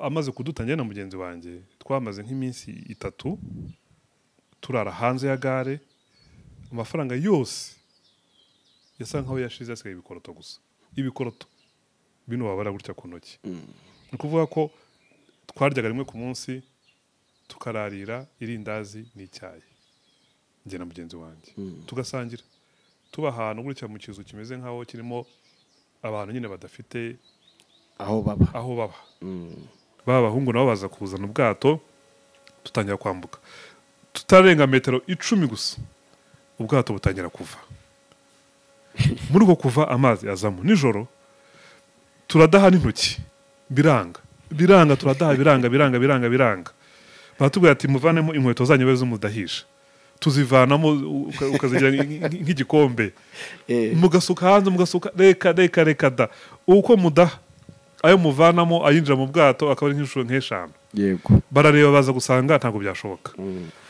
Amaze kudutangira na mugenzi wanjye, twamaze nk'iminsi 3 turara hanze ya gare, amafaranga yose yasa nkaho yashize, asigaye ibikoroto gusa, ibikoroto bino babara gutya ku ntoki. Ni ukuvuga ko twaryaga rimwe ku munsi, tukararira irindazi n'icyayi, njye na mugenzi wanjye, tugasangira, tuba ahantu gutya mu kizu kimeze nkaho kirimo abantu nyine badafite aho baba, aho baba. Ba bahungu nabo baza kuzana ubwato, tutangira kwambuka, tutarenga metero 10 gusa ubwato butangira kuva. Muri uko kuva amazi azamo nijoro, turadaha n'intoki, biranga biranga, turadaha biranga biranga biranga biranga. Baratubwira ati muvanemo inkweto zanyu be z'umudahisha, tuzivanamo ukazigira nk'igikombe, mugasuka hanze, mugasuka, reka reka reka da. Uko mudaha ayo muvanamo ayinjira mu bwato akaba ari nk'inshuro nk'eshanu. Yego. Barareba baza gusanga ntabwo byashoboka.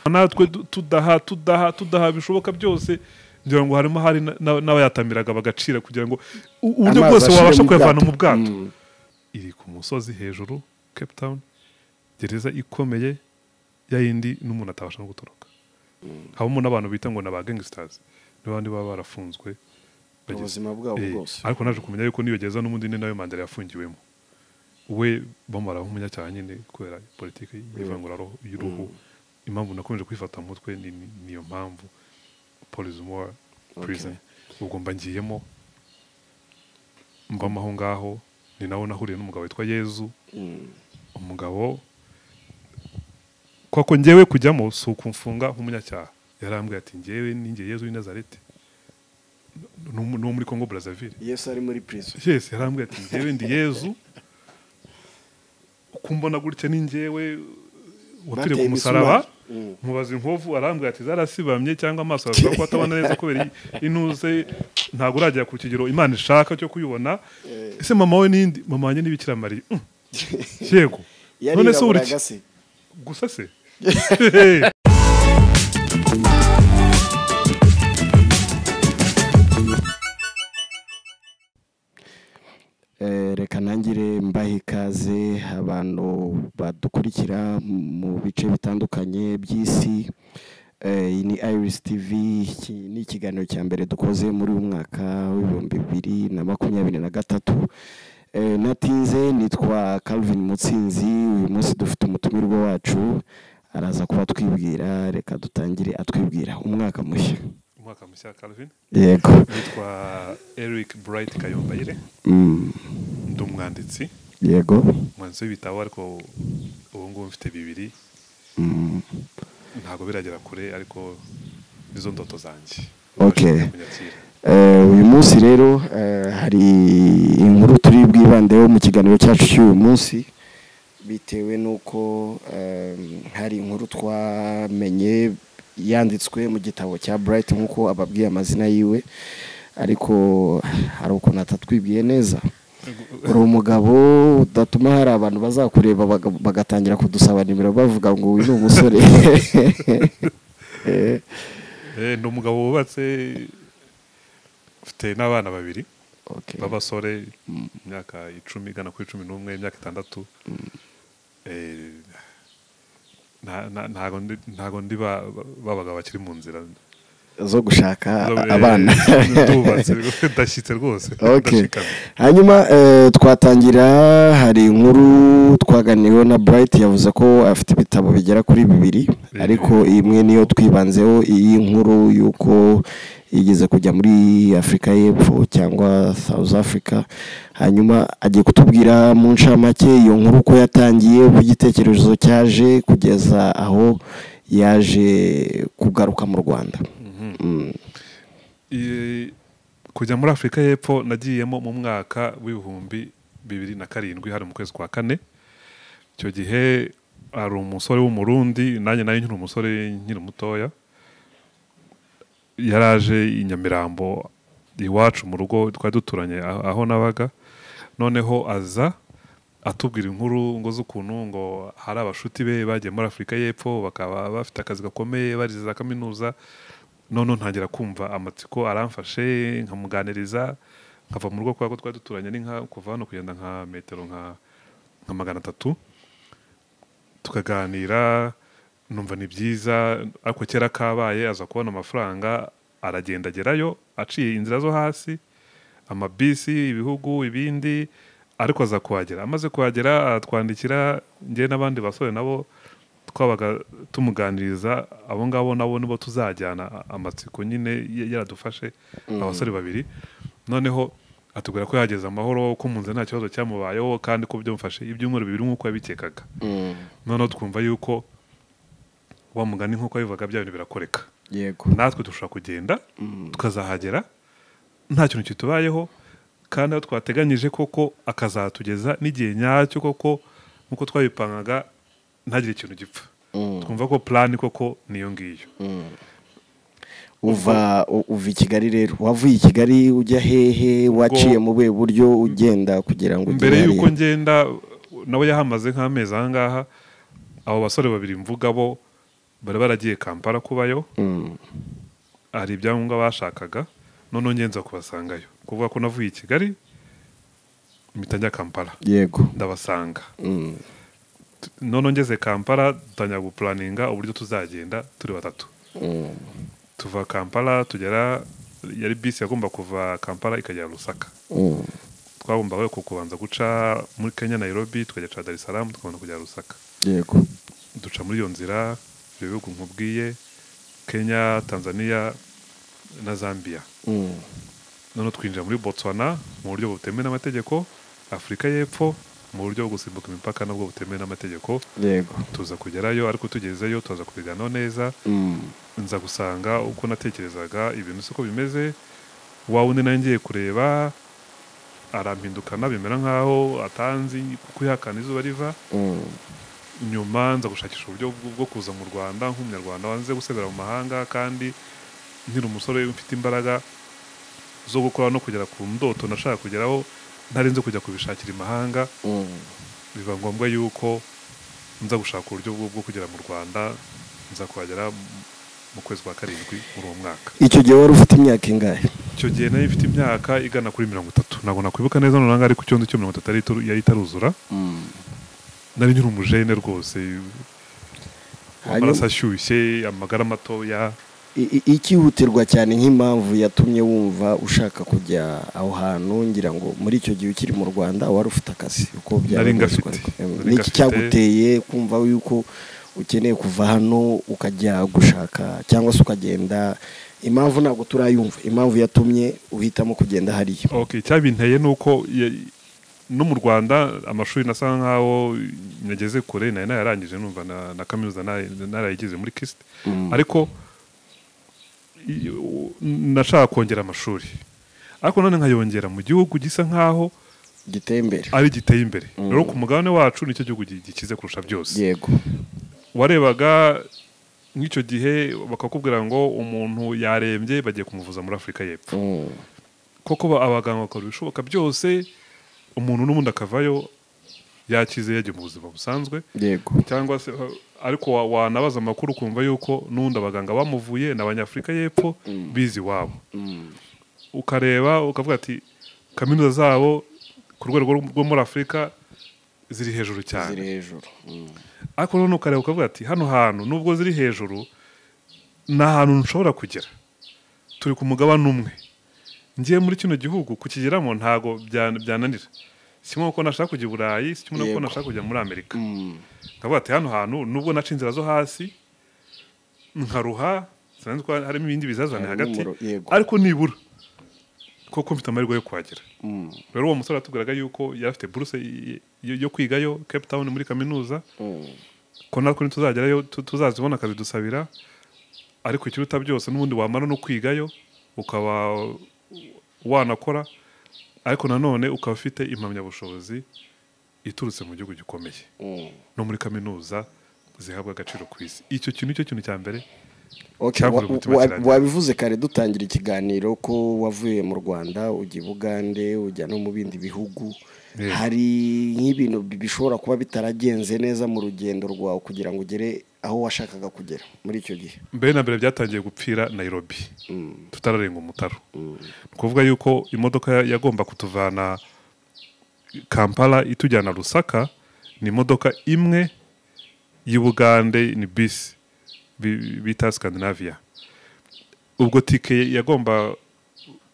Natwe tudaha tudaha tudaha bishoboka byose, ngira ngo harimo hari n'abayatamiraga bagacira kugira ngo uburyo bwose wabasha kuyavana mu bwato. Iri ku musozi hejuru Cape Town, gereza ikomeye yayindi n'umuntu atabasha no gutoroka. Habamo n'abantu bita ngo n'aba gangsters, n'abandi baba barafunzwe ubuzima bwabo bwose. Ariko naje kumenya yuko niyo gereza n'ubundi ni nayo Mandela yafungiwemo, we bamara nk'umunyacyaha nyine kubera politiki y'ivangura y'uruhu. Impamvu nakomeje kwifata mu mutwe niyo mpamvu Pollsmoor Prison. Ubwo mba ngiyemo, mbamo aho ngaho, ni nawo nahuriye n'umugabo witwa Yezu. Umugabo koko njyewe kujyamo si ukumfunga nk'umunyacyaha, yarambwiye ati njyewe ninjye Yezu w'i Nazareti, no muri Congo Brazzaville. Yesu ari muri prison. Yes, yarambwiye ati njyewe ndi Yezu, kumbona gutya ni njyewe wapfiriye ku musaraba. Mubaza inkovu, arambwira ati zarasibamye cyangwa amaso avuga ko atabona neza kubera intuze, ntabwo uragera ku kigero Imana ishaka cyo kuyibona. Ese mama we nindi? Mama wanjye ni Bikira Mariya. Yego. None se uri gusa se? Reka nangire mbahe ikaze abantu badukurikira mu bice bitandukanye by'isi. Iyi ni Iris TV, iki ni ikiganiro cya mbere dukoze muri uyu mwaka w'ibihumbi 2023. Natinze, nitwa Calvin Mutsinzi. Uyu munsi dufite umutumirwa wacu, araza kuba twibwira. Reka dutangire atwibwira. Umwaka mushya. Umwaka mushya Calvin. Yego. Nitwa Eric Bright Kayombayire. Ndi umwanditsi. Yego. Umwanditsi w'ibitabo, ariko ubu ngubu mfite 2. Ntabwo biragera kure, ariko nizo ndoto zanjye. Okay. Uyu munsi rero hari inkuru turi bwibandeho mu kiganiro cyacu cy'uyu munsi, bitewe nuko hari inkuru twamenye yanditswe mu gitabo cya Bright, nkuko ababwiye amazina yiwe, ariko hari ukuntu atatwibwiye neza. Uri umugabo udatuma hari abantu bazakureba bagatangira kudusaba nimero bavuga ngo uyu ni umusore. Ni umugabo wubatse, ufite n'abana 2 b'abasore, imyaka 10 igana kuri 11, imyaka 6. Ntago ndi babaga bakiri mu nzira zo gushaka abana. Ndubatse, ndashyitse rwose. Okay. Hanyuma twatangira, hari inkuru twaganiriyeho na Bright, yavuze ko afite ibitabo bigera kuri 2, ariko imwe niyo twibanzeho, iyi nkuru yuko yigeze kujya muri Afrika y'Epfo cyangwa South Africa. Hanyuma agiye kutubwira mu ncamake iyo nkuru ko yatangiye, uko igitekerezo cyaje kugeza aho yaje kugaruka mu Rwanda. Kujya muri Afrika y'Epfo nagiyemo mu mwaka w'2007, hari mu kwezi kwa 4. Icyo gihe ari umusore w'umurundi, nanjye nari nkiri umusore nkiri mutoya, yaraje i Nyamirambo iwacu mu rugo, twari duturanye aho nabaga. Noneho aza atubwira inkuru ngo z'ukuntu ngo hari abashuti be bagiye muri Afrika y'Epfo bakaba bafite akazi gakomeye, barize za kaminuza. None ntangira kumva amatsiko aramfashe, nkamuganiriza, nkava mu rugo kwa ko twari duturanye, ni nka kuva hano kugenda nka metero nka nka 300, tukaganira, numva ni byiza. Ariko kera kabaye aza kubona amafaranga, aragenda agerayo aciye inzira zo hasi, amabisi, ibihugu ibindi, ariko aza kuhagera. Amaze kuhagera aratwandikira, njye n'abandi basore nabo twabaga tumuganiriza, abo ngabo nabo nibo tuzajyana, amatsiko nyine yaradufashe, abasore babiri. Noneho atubwira ko yageze amahoro, ko mu nzira nta kibazo cyamubayeho, kandi ko byamufashe ibyumweru 2 nk'uko yabikekaga. Noneho twumva yuko wa mugani nk'uko yabivugaga, bya bintu birakoreka. Yego. Natwe dushobora kugenda tukazahagera nta kintu kitubayeho, kandi aho twateganyije koko akazatugeza n'igihe nyacyo koko nk'uko twabipangaga, ntagire ikintu gipfa. Twumva ko plan koko niyo ngiyo. Uva i Kigali rero, wavuye i Kigali ujya hehe? Waciye mu buhe buryo ugenda kugira ngo mbere yuko ngenda nawe yahamaze nk'amezi ahangaha, abo basore babiri mvuga bo bari baragiye Kampala kubayo, hari ibyangombwa bashakaga, noneho ngenza kubasangayo. Kuvuga ko navuye i Kigali mpita njya Kampala. Yego. Ndabasanga. Noneho ngeze Kampala dutangira gupulaninga uburyo tuzagenda turi batatu. Tuva Kampala tugera, yari bisi yagomba kuva Kampala ikagera Lusaka. Twagombaga kubanza guca muri Kenya Nairobi, tukajya Dar es Salaam, tukabona kugera Lusaka. Yego. Duca muri iyo nzira ibihugu nkubwiye, Kenya, Tanzania na Zambia. Noneho twinjira muri Botswana mu buryo butemewe n'amategeko, Afurika y'Epfo mu buryo bwo gusimbuka imipaka nabwo butemewe n'amategeko. Yego. Tuza kugerayo, ariko tugezeyo tuza kubiganaho neza. Nza gusanga uko natekerezaga ibintu siko bimeze. Wa wundi nawe ngiye kureba arampindukana, bimera nkaho atanzi kuko ihakana izuba riva. Nyuma nza gushakisha uburyo bwo kuza mu Rwanda nk'umunyarwanda wanze gusebera mu mahanga, kandi nkiri umusore mfite imbaraga zo gukora no kugera ku ndoto nashaka kugeraho, ntarinze kujya kubishakira imahanga. Biba ngombwa yuko nza gushaka uburyo bwo kugera mu Rwanda, nza kuhagera mu kwezi kwa 7 muri uwo mwaka. Icyo gihe wari ufite imyaka ingahe? Icyo gihe nari mfite imyaka igana kuri 30. Ntabwo nakwibuka neza noneho, ariko icyo cyo 30 yari itaruzura. Nari nkiri umujene rwose, amaraso ashyushye, amagara matoya. Ikihutirwa cyane nk'impamvu yatumye wumva ushaka kujya aho hantu, ngira ngo muri icyo gihe ukiri mu Rwanda wari ufite akazi, uko byari niki cyaguteye kumva yuko ukeneye kuva hano ukajya gushaka cyangwa se ukagenda? Impamvu ntabwo turayumva, impamvu yatumye uhitamo kugenda hariya. Okay, icyabinteye nuko no mu Rwanda amashuri nasa nkaho nageze kure, nari nararangije, numva na kaminuza narayigize muri KIST, ariko nashaka kongera amashuri, ariko none nkayongera mu gihugu gisa nkaho giteye imbere, ari giteye imbere. Rero ku mugabane wacu nicyo gihugu gikize kurusha byose. Yego. Warebaga nk'icyo gihe bakakubwira ngo umuntu yarembye bagiye kumuvuza muri Afurika y'Epfo. Koko abaganga bakora ibishoboka byose, umuntu n'ubundi akavayo yakize, yagiye mu buzima busanzwe. Yego. Cyangwa se ariko wanabaza amakuru ukumva yuko n'undi abaganga bamuvuye n'abanyafurika y'Epfo bizi wabo. Ukareba ukavuga ati kaminuza zabo ku rwego rwo muri Afurika ziri hejuru cyane. Ziri hejuru. Ariko none ukareba ukavuga ati hano hantu nubwo ziri hejuru ni ahantu nshobora kugera, turi ku mugabane umwe, ngiye muri kino gihugu kukigeramo ntago byananira. Si kimwe uko nashaka kujya i Burayi, si kimwe uko nashaka kujya muri Amerika. Ndavuga ati hano hantu nubwo naca inzira zo hasi nkaruha, sinzi ko harimo ibindi bizazane hagati, ariko nibura koko mfite amahirwe yo kuhagera. Rero uwo musore atubwiraga yuko yari afite buruse yo kwigayo Cape Town muri kaminuza, ko natwe ntituzagerayo tuzazibona akazidusabira, ariko ikiruta byose n'ubundi wamara no kwigayo ukaba wanakora, ariko nanone ukaba ufite impamyabushobozi iturutse mu gihugu gikomeye no muri kaminuza zihabwa agaciro ku isi. Icyo kintu cyo kintu cya mbere. Wabivuze kare dutangira ikiganiro ko wavuye mu Rwanda ujya i Bugande, ujya no mu bindi bihugu. Hari nk'ibintu bishobora kuba bitaragenze neza mu rugendo rwawe kugira ngo ugere aho washakaga kugera muri icyo gihe? Mbere na mbere byatangiye gupfira Nairobi, tutararenga umutaro. Ni ukuvuga yuko imodoka yagomba kutuvana Kampala itujyana Lusaka Ni imodoka imwe y'Ubugande, ni bisi bita Scandinavia. Ubwo tike yagomba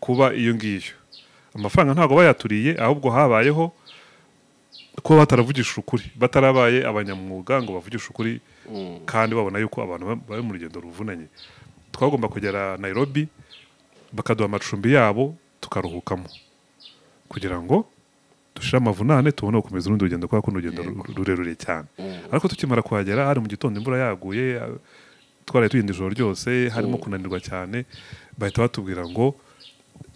kuba iyo ngiyo, amafaranga ntabwo bayaturiye, ahubwo habayeho kuba bataravugisha ukuri, batarabaye abanyamwuga ngo bavugishe ukuri, kandi babona yuko abantu bari mu rugendo ruvunanye. Twagomba kugera Nairobi bakaduha amacumbi yabo tukaruhukamo kugira ngo dushire amavunane tubone gukomeza urundi rugendo, kubera ko urugendo rurerure cyane. Ariko tukimara kuhagera hari mu gitondo, imvura yaguye, twaraye tugenda ijoro ryose, harimo kunanirwa cyane, bahita batubwira ngo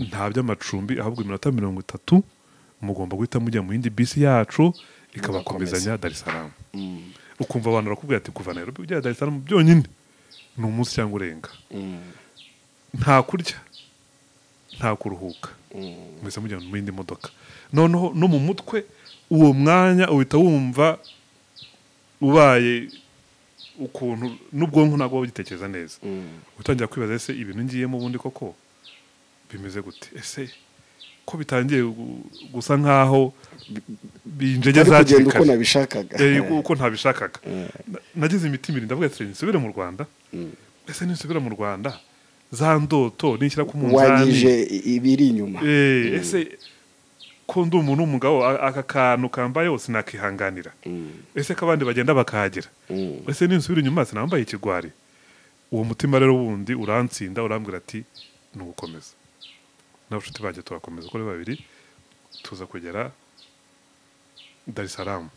nta by'amacumbi, ahubwo iminota 30 mugomba guhita mujya mu yindi bisi yacu ikabakomezanya Dar es Salaam. Ukumva abantu barakubwira ati kuva Nairobi ujya Dar es Salaam byonyine ni umunsi cyangwa urenga, nta kurya nta kuruhuka, mwese mujya mu yindi modoka. Noneho no mu mutwe uwo mwanya uhita wumva ubaye ukuntu n'ubwonko ntabwo bugitekereza neza, utangira kwibaza ese ibintu ngiyemo ubundi koko bimeze gute, ese ko bitangiye gusa nkaho binjege zakiri uko nabishakaga, uko ntabishakaga. Nagize imitima ibiri, ndavuga ati nsubire mu Rwanda, ese ninsubira mu Rwanda za ndoto nishyira ku munzani wangije ibiri inyuma, ese ko ndi umuntu w'umugabo aka kantu kambaye sinakihanganira, ese ko abandi bagenda bakahagera, ese ninsubira inyuma sinambaye ikigwari. Uwo mutima rero wundi urantsinda, urambwira ati ni ugukomeza. N'abashuti banjye turakomeza uko ari babiri, tuza kugera Dar es Salaam.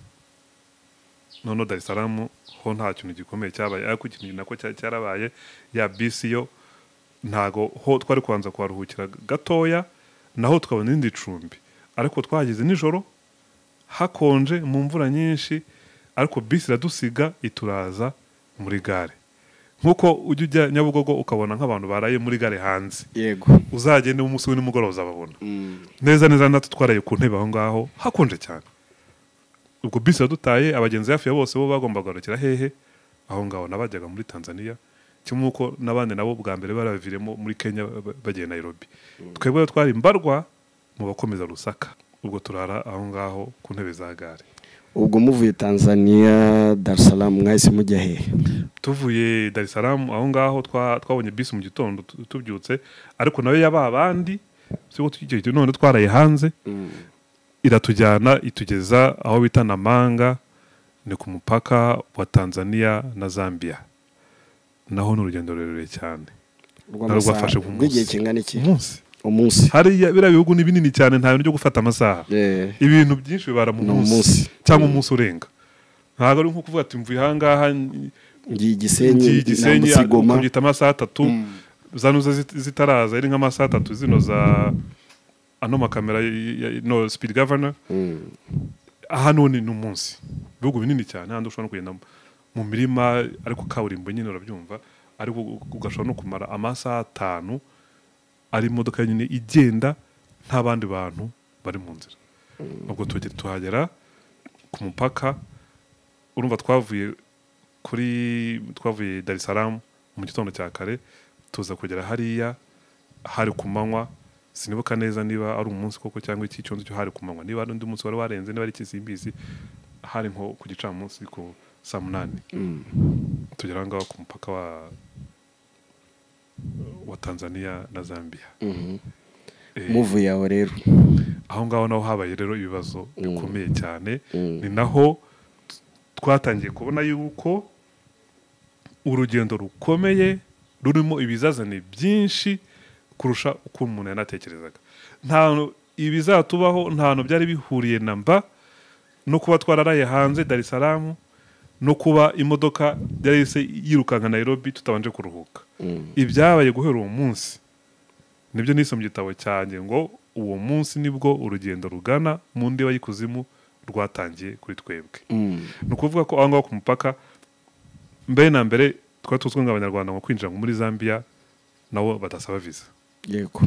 Noneho Dar es Salaam ho nta kintu gikomeye cyabaye, ariko ikintu nako cyarabaye, ya bisi yo ntago ho twari kubanza kuharuhukira gatoya, naho tukabona irindi cumbi, ariko twahageze nijoro hakonje mu mvura nyinshi, ariko bisi iradusiga ituraza muri gare. Nkuko ujya ujya Nyabugogo ukabona nk'abantu baraye muri gare hanze, yego, uzagende umunsi w'umugoroba uzababona neza neza. Natwe twaraye ku ntebe aho ngaho hakonje cyane. Ubwo bisi iradutaye, abagenzi hafi ya bose bo bagomba kugarukira hehe aho ngaho, nabajyaga muri Tanzania, kimwe uko n'abandi nabo bwa mbere baraviremo muri Kenya bagiye Nairobi. Twebwe twari imbarwa mu bakomeza Lusaka, ubwo turara aho ngaho ku ntebe za gare. Ubwo muvuye Tanzania Dar es Salaam mwahise mujya hehe? Tuvuye Dar es Salaam aho ngaho twabonye bisi mu gitondo tubyutse, ariko nayo yaba abandi siko tugiye, none twaraye hanze, iratujyana itugeza aho bita Namanga, ni ku mupaka wa Tanzania na Zambia. Naho n'urugendo rurerure cyane, rwafashe nk'umunsi. Kingana iki? Umunsi. Hariya biriya bihugu ni binini cyane, nta bintu byo gufata amasaha, ibintu byinshi bibara mu munsi cyangwa umunsi urenga. Ntabwo ari nko kuvuga ati mvuye aha ngaha ngiye Gisenyi Goma, kubyita amasaha 3, zanuza zitaraza ari nk'amasaha 3 zino za ano makamera no speed governor. Aha none ni umunsi, ibihugu binini cyane, handi ushobora no kugenda mu mirima ariko kaburimbo nyine urabyumva, ariko ugashobora no kumara amasaha 5 ari imodoka nyine igenda nta bandi bantu bari mu nzira. Ubwo tuhagera ku mupaka, urumva twavuye Dar es Salaam mu gitondo cya kare, tuza kugera hariya hari ku manywa, sinibuka neza niba ari umunsi koko cyangwa iki cyonzo cyo hari ku manywa, niba ari undi munsi wari warenze, niba ari ikisimbizi, hari nko ku gicamunsi ku saa 8. Tugera aho ngaho ku mupaka wa Tanzania na Zambia. Muvuye aho rero, aho ngaho naho habaye rero ibibazo bikomeye cyane. Ni naho twatangiye kubona yuko urugendo rukomeye rurimo ibizazane byinshi kurusha uko umuntu yanatekerezaga. Nta ibizatubaho, nta no byari bihuriye namba no kuba twararaye hanze Dar es Salaam, no kuba imodoka yari yirukanka Nairobi tutabanje kuruhuka. Ibyabaye guhera uwo munsi nibyo nise mu gitabo cyanjye ngo uwo munsi nibwo urugendo rugana mu ndiba y'ikuzimu rwatangiye kuri twebwe. Ni ukuvuga ko aho ngaho ku mupaka mbere na mbere twari tuzwi nk'Abanyarwanda ngo kwinjira muri Zambia nabo badasaba visa. Yego,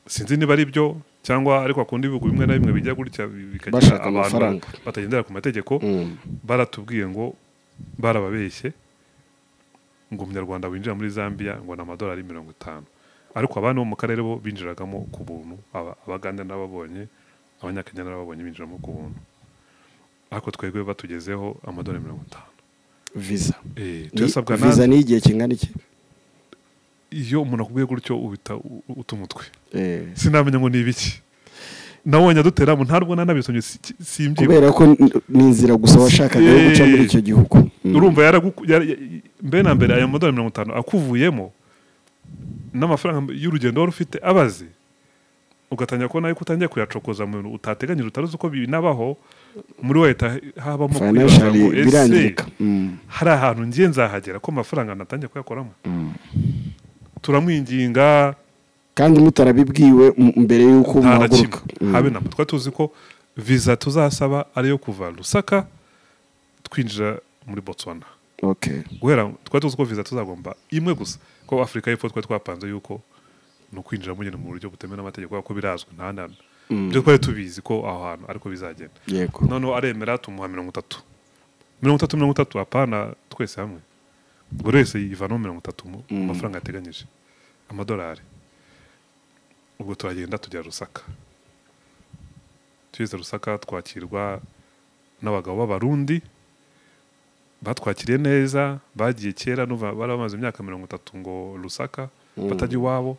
sinzi niba ari byo cyangwa ariko akunda ibihugu bimwe na bimwe bijya gutya bikagira abantu batagendera ku mategeko. Baratubwiye ngo barababeshye ngo umunyarwanda winjira muri Zambia ngo na amadolari 50, ariko abana bo mu karere bo binjiragamo ku buntu, Abaganda n'ababonye, Abanyakenya n'ababonye binjiramo ku buntu. Ariko twebwe batugezeho amadolari 50. Visa. Tuyasabwa visa ni igihe kingana iki? Iyo umuntu akubwiye gutyo ubita utumutwe. Sinamenya ngo ni ibiki. Nabonye adutera mu ntarwo nanabisomye simbyibuka. Kubera ko ni inzira gusa washakaga yo guca muri icyo gihugu. Urumva mbe na mbere ayo madolari 50 akuvuyemo n'amafaranga y'urugendo wari ufite abaze, ugatangira kubona yuko utangiye kuyacokoza mu bintu utateganyije utaruzi uko binabaho, muri we habamo kwibaza ngo ese hari ahantu ngiye nzahagera ko amafaranga natangiye kuyakoramo. Turamwinginga kandi mutarabibwiwe mbere y'uko muhaguruka. Habe na twa tuzi ko visa tuzasaba ariyo kuva Lusaka twinjira muri Botswana. Okay. Guhera twa tuzi ko visa tuzagomba imwe gusa, ko Afrika y'Epfo twa twapanze yuko no kwinjira mu buryo butemewe n'amategeko ko birazwi nta nana. Byo twari tubizi ko aho hantu ariko bizagenda. Noneho aremera tumuha 30. 30 30 apana twese hamwe. Buri wese yivana 30 mu mafaranga yateganyije amadolari. Ubwo turagenda tujya Lusaka. Tugeze Lusaka twakirwa n'abagabo b'Abarundi batwakiriye neza, bagiye kera nuva bari bamaze imyaka 30 ngo Lusaka batajya iwabo,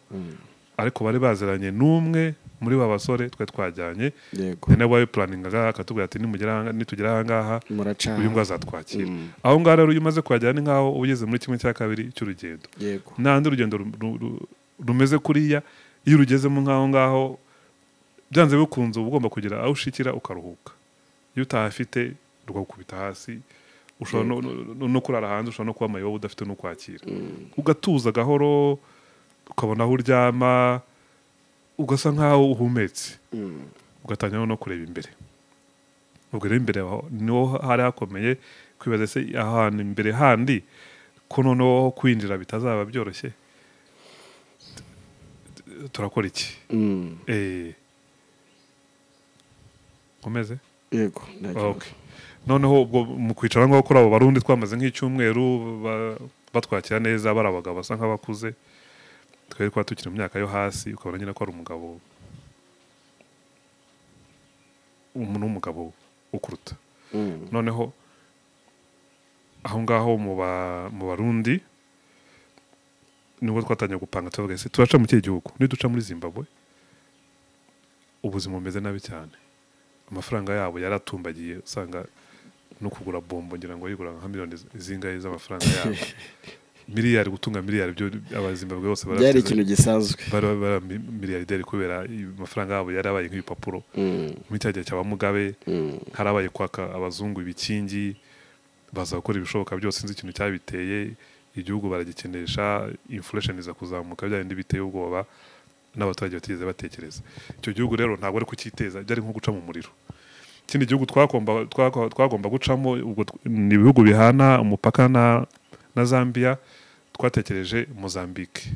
ariko bari baziranye n'umwe muri ba basore twe twajyanye. Ni nawe planingaga akatubwira ati nimugera nitugera aha ngaha uyu ngo azatwakira. Aho ngaho rero umaze kuhagera ni nkaho ugeze muri kimwe cya kabiri cy'urugendo. N'andi rugendo rumeze kuriya iyo urugezemo nkaho ngaho byanze bikunze uba ugomba kugira aho ushikira ukaruhuka. Iyo utahafite rwakubita hasi, ushobora no kurara hanze, ushobora no kuba mayobo udafite no kwakira. Ugatuza gahoro, ukabona aho uryama, ugasa nkaho uhumetse. Ugatangira no kureba imbere. Ubwo rero imbere niho hari hakomeye, kwibaza se ahantu imbere handi ko noneho kwinjira bitazaba byoroshye, turakora iki? Komeze? Yego. Okay. Noneho ubwo mu kwicara ngaho kuri abo Barundi twamaze nk'icyumweru batwakira neza, bari abagabo basa nk'abakuze, twari kwa tukiri mu myaka yo hasi, ukabona nyine ko ari umugabo, umuntu w'umugabo ukuruta. Noneho aho ngaho mu Barundi nibwo twatangiye gupanga tuvuga ese turaca mu kihe gihugu? Niduca muri Zimbabwe ubuzima bumeze nabi cyane, amafaranga yabo yaratumbagiye, usanga no kugura bombo ngira ngo yigura nka miliyoni zingahe z'amafaranga yabo, miliyari gutunga miliyari byo abazimbabwe bose byari ikintu gisanzwe, bari miliyarderi kubera amafaranga yabo yarabaye nk'ibipapuro. Muri cya gihe cya Mugabe harabaye kwaka abazungu ibikingi, baza gukora ibishoboka byose, nzi ikintu cyabiteye, igihugu baragikenesha, inflation iza kuzamuka, bya bindi biteye ubwoba n'abaturage batigeze batekereza. Icyo gihugu rero ntabwo ari kucyiteza, byari nko guca mu muriro. Ikindi gihugu twagomba gucamo ubwo ni ibihugu bihana umupaka na Zambia, twatekereje Mozambique.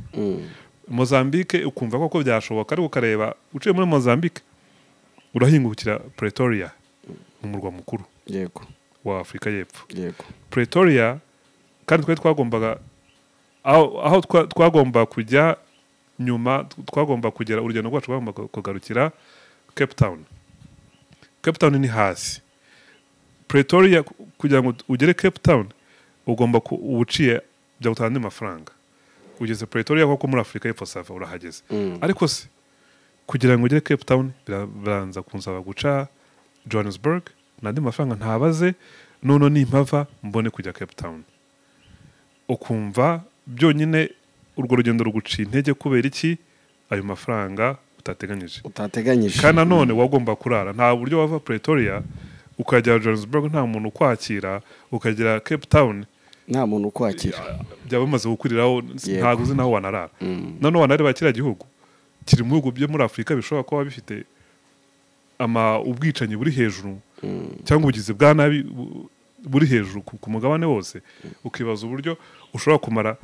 Mozambique ukumva koko byashoboka, ariko ukareba uciye muri Mozambique urahingukira Pretoria mu murwa mukuru yego wa Afrika y'Epfo. Yego. Pretoria kandi twari twagombaga aho twagomba kujya nyuma, twagomba kugera urugendo rwacu twagomba kugarukira Cape Town. Cape Town ni hasi. Pretoria kugira ngo ugere Cape Town ugomba ubuciye bya gutanga andi mafaranga. Ugeze Pretoria koko muri Afrika y'Epfo sava urahageze. Ariko se kugira ngo ugere Cape Town biranza kunsaba guca Johannesburg n'andi mafaranga ntabaze, none nimpava mbone kujya Cape Town. Ukumva byonyine urwo rugendo ruguciye intege kubera iki? Ayo mafaranga utateganyije. Kandi nanone wagomba kurara, nta buryo wava Pretoria ukajya Johannesburg nta muntu ukwakira, ukagera Cape Town nta muntu ukwakira, byaba bimaze gukuriraho, ntago uzi naho wanarara. None wanareba kiriya gihugu kiri mu bihugu byo muri Afurika bishobora kuba bifite ubwicanyi buri hejuru cyangwa ubugizi bwa nabi buri hejuru ku mugabane wose, ukibaza uburyo ushobora kumara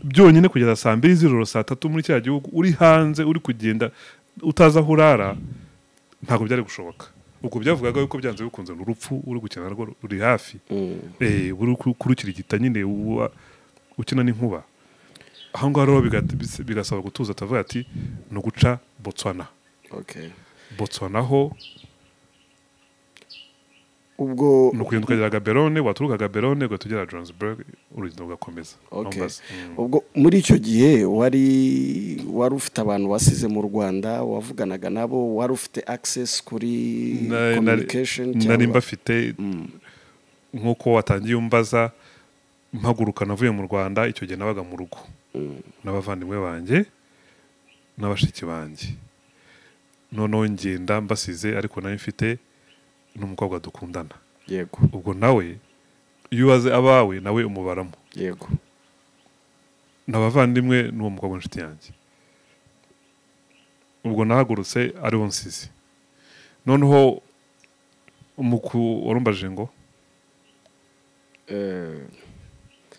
byonyine kugeza saa 2 z'ijoro saa 3 muri kiriya gihugu uri hanze uri kugenda utaza aho urara, ntabwo byari gushoboka. Ubwo byavugaga yuko byanze bikunze urupfu uri gukina narwo ruri hafi, uri kurukirigita nyine ukina n'inkuba. Aho ngaho rero bigasaba gutuza, tuvuga ati ni uguca Botswana. Okay. Botswana ho Ubwo Ni ukugenda ukagera Gaborone, waturuka Gaborone ugahita ugera Johannesburg, urugendo rugakomeza. Okay. Mombasa. Ubwo muri icyo gihe wari ufite abantu wasize mu Rwanda wavuganaga nabo, wari ufite access kuri communication Nari cyangwa mbafite. Nk'uko watangiye umbaza mpaguruka, navuye mu Rwanda, icyo gihe nabaga mu rugo n'abavandimwe banjye n'abashiki banjye. Noneho ngenda mbasize, ariko nari mfite n'umukobwa dukundana. Ubwo nawe iyo ubaze abawe, nawe umubaramo. N'abavandimwe n'uwo mukobwa w'inshuti yanjye. Ubwo nahagurutse ariwo nsize. Noneho umuku warumbajije ngo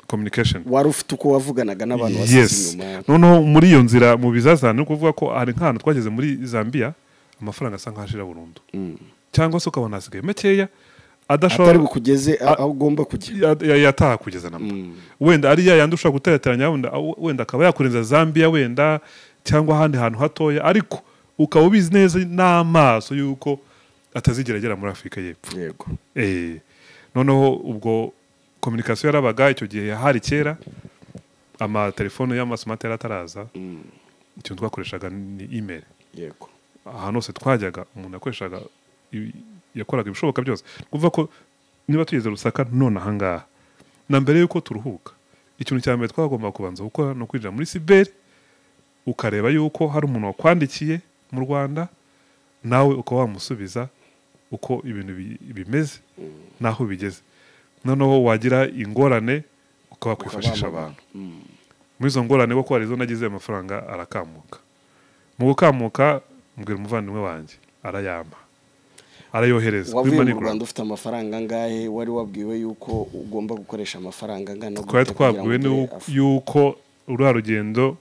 communication. Wari ufite uko wavuganaga n'abantu wasize Yes. inyuma? Noneho muri iyo nzira, mu bizazane, ni ukuvuga ko hari nk'ahantu twageze muri Zambia, amafaranga asa nk'aho ashira burundu, cyangwa se ukabona hasigaye makeya adashobora Atari bukugeze aho ugomba kujya. Yataha kugeza namba wenda ari ya yandi ushobora guterateranya, wenda akaba yakurenza Zambia wenda, cyangwa ahandi hantu hatoya, ariko ukaba ubizi neza n'amaso yuko atazigera agera muri Afurika y'Epfo. Noneho ubwo communication yarabaga icyo gihe, hari kera amatelefone y'amasmart yari ataraza. Ikintu twakoreshaga ni email. Ahantu hose twajyaga, umuntu yakoreshaga yakoraga ibishoboka byose. Ni ukuvuga ko niba tugeze Lusaka none ahangaha, na mbere y'uko turuhuka, ikintu cya mbere twagomba kubanza gukora ni ukwinjira muri cyber, ukareba yuko hari umuntu wakwandikiye mu Rwanda, nawe ukaba wamusubiza uko ibintu bimeze n'aho bigeze. Noneho wagira ingorane ukaba wakwifashisha Ukabahamagara. abantu. Muri izo ngorane kuko hari izo nagize, amafaranga arakamuka. Mu gukamuka, mbwira umuvandimwe wanjye, arayampa, arayohereza kuri Wavuye mu MoneyGram. Rwanda ufite amafaranga angahe? Wari wabwiwe yuko ugomba gukoresha amafaranga angana Twari gute kugira ngo twabwiwe ugere yuko ruriya rugendo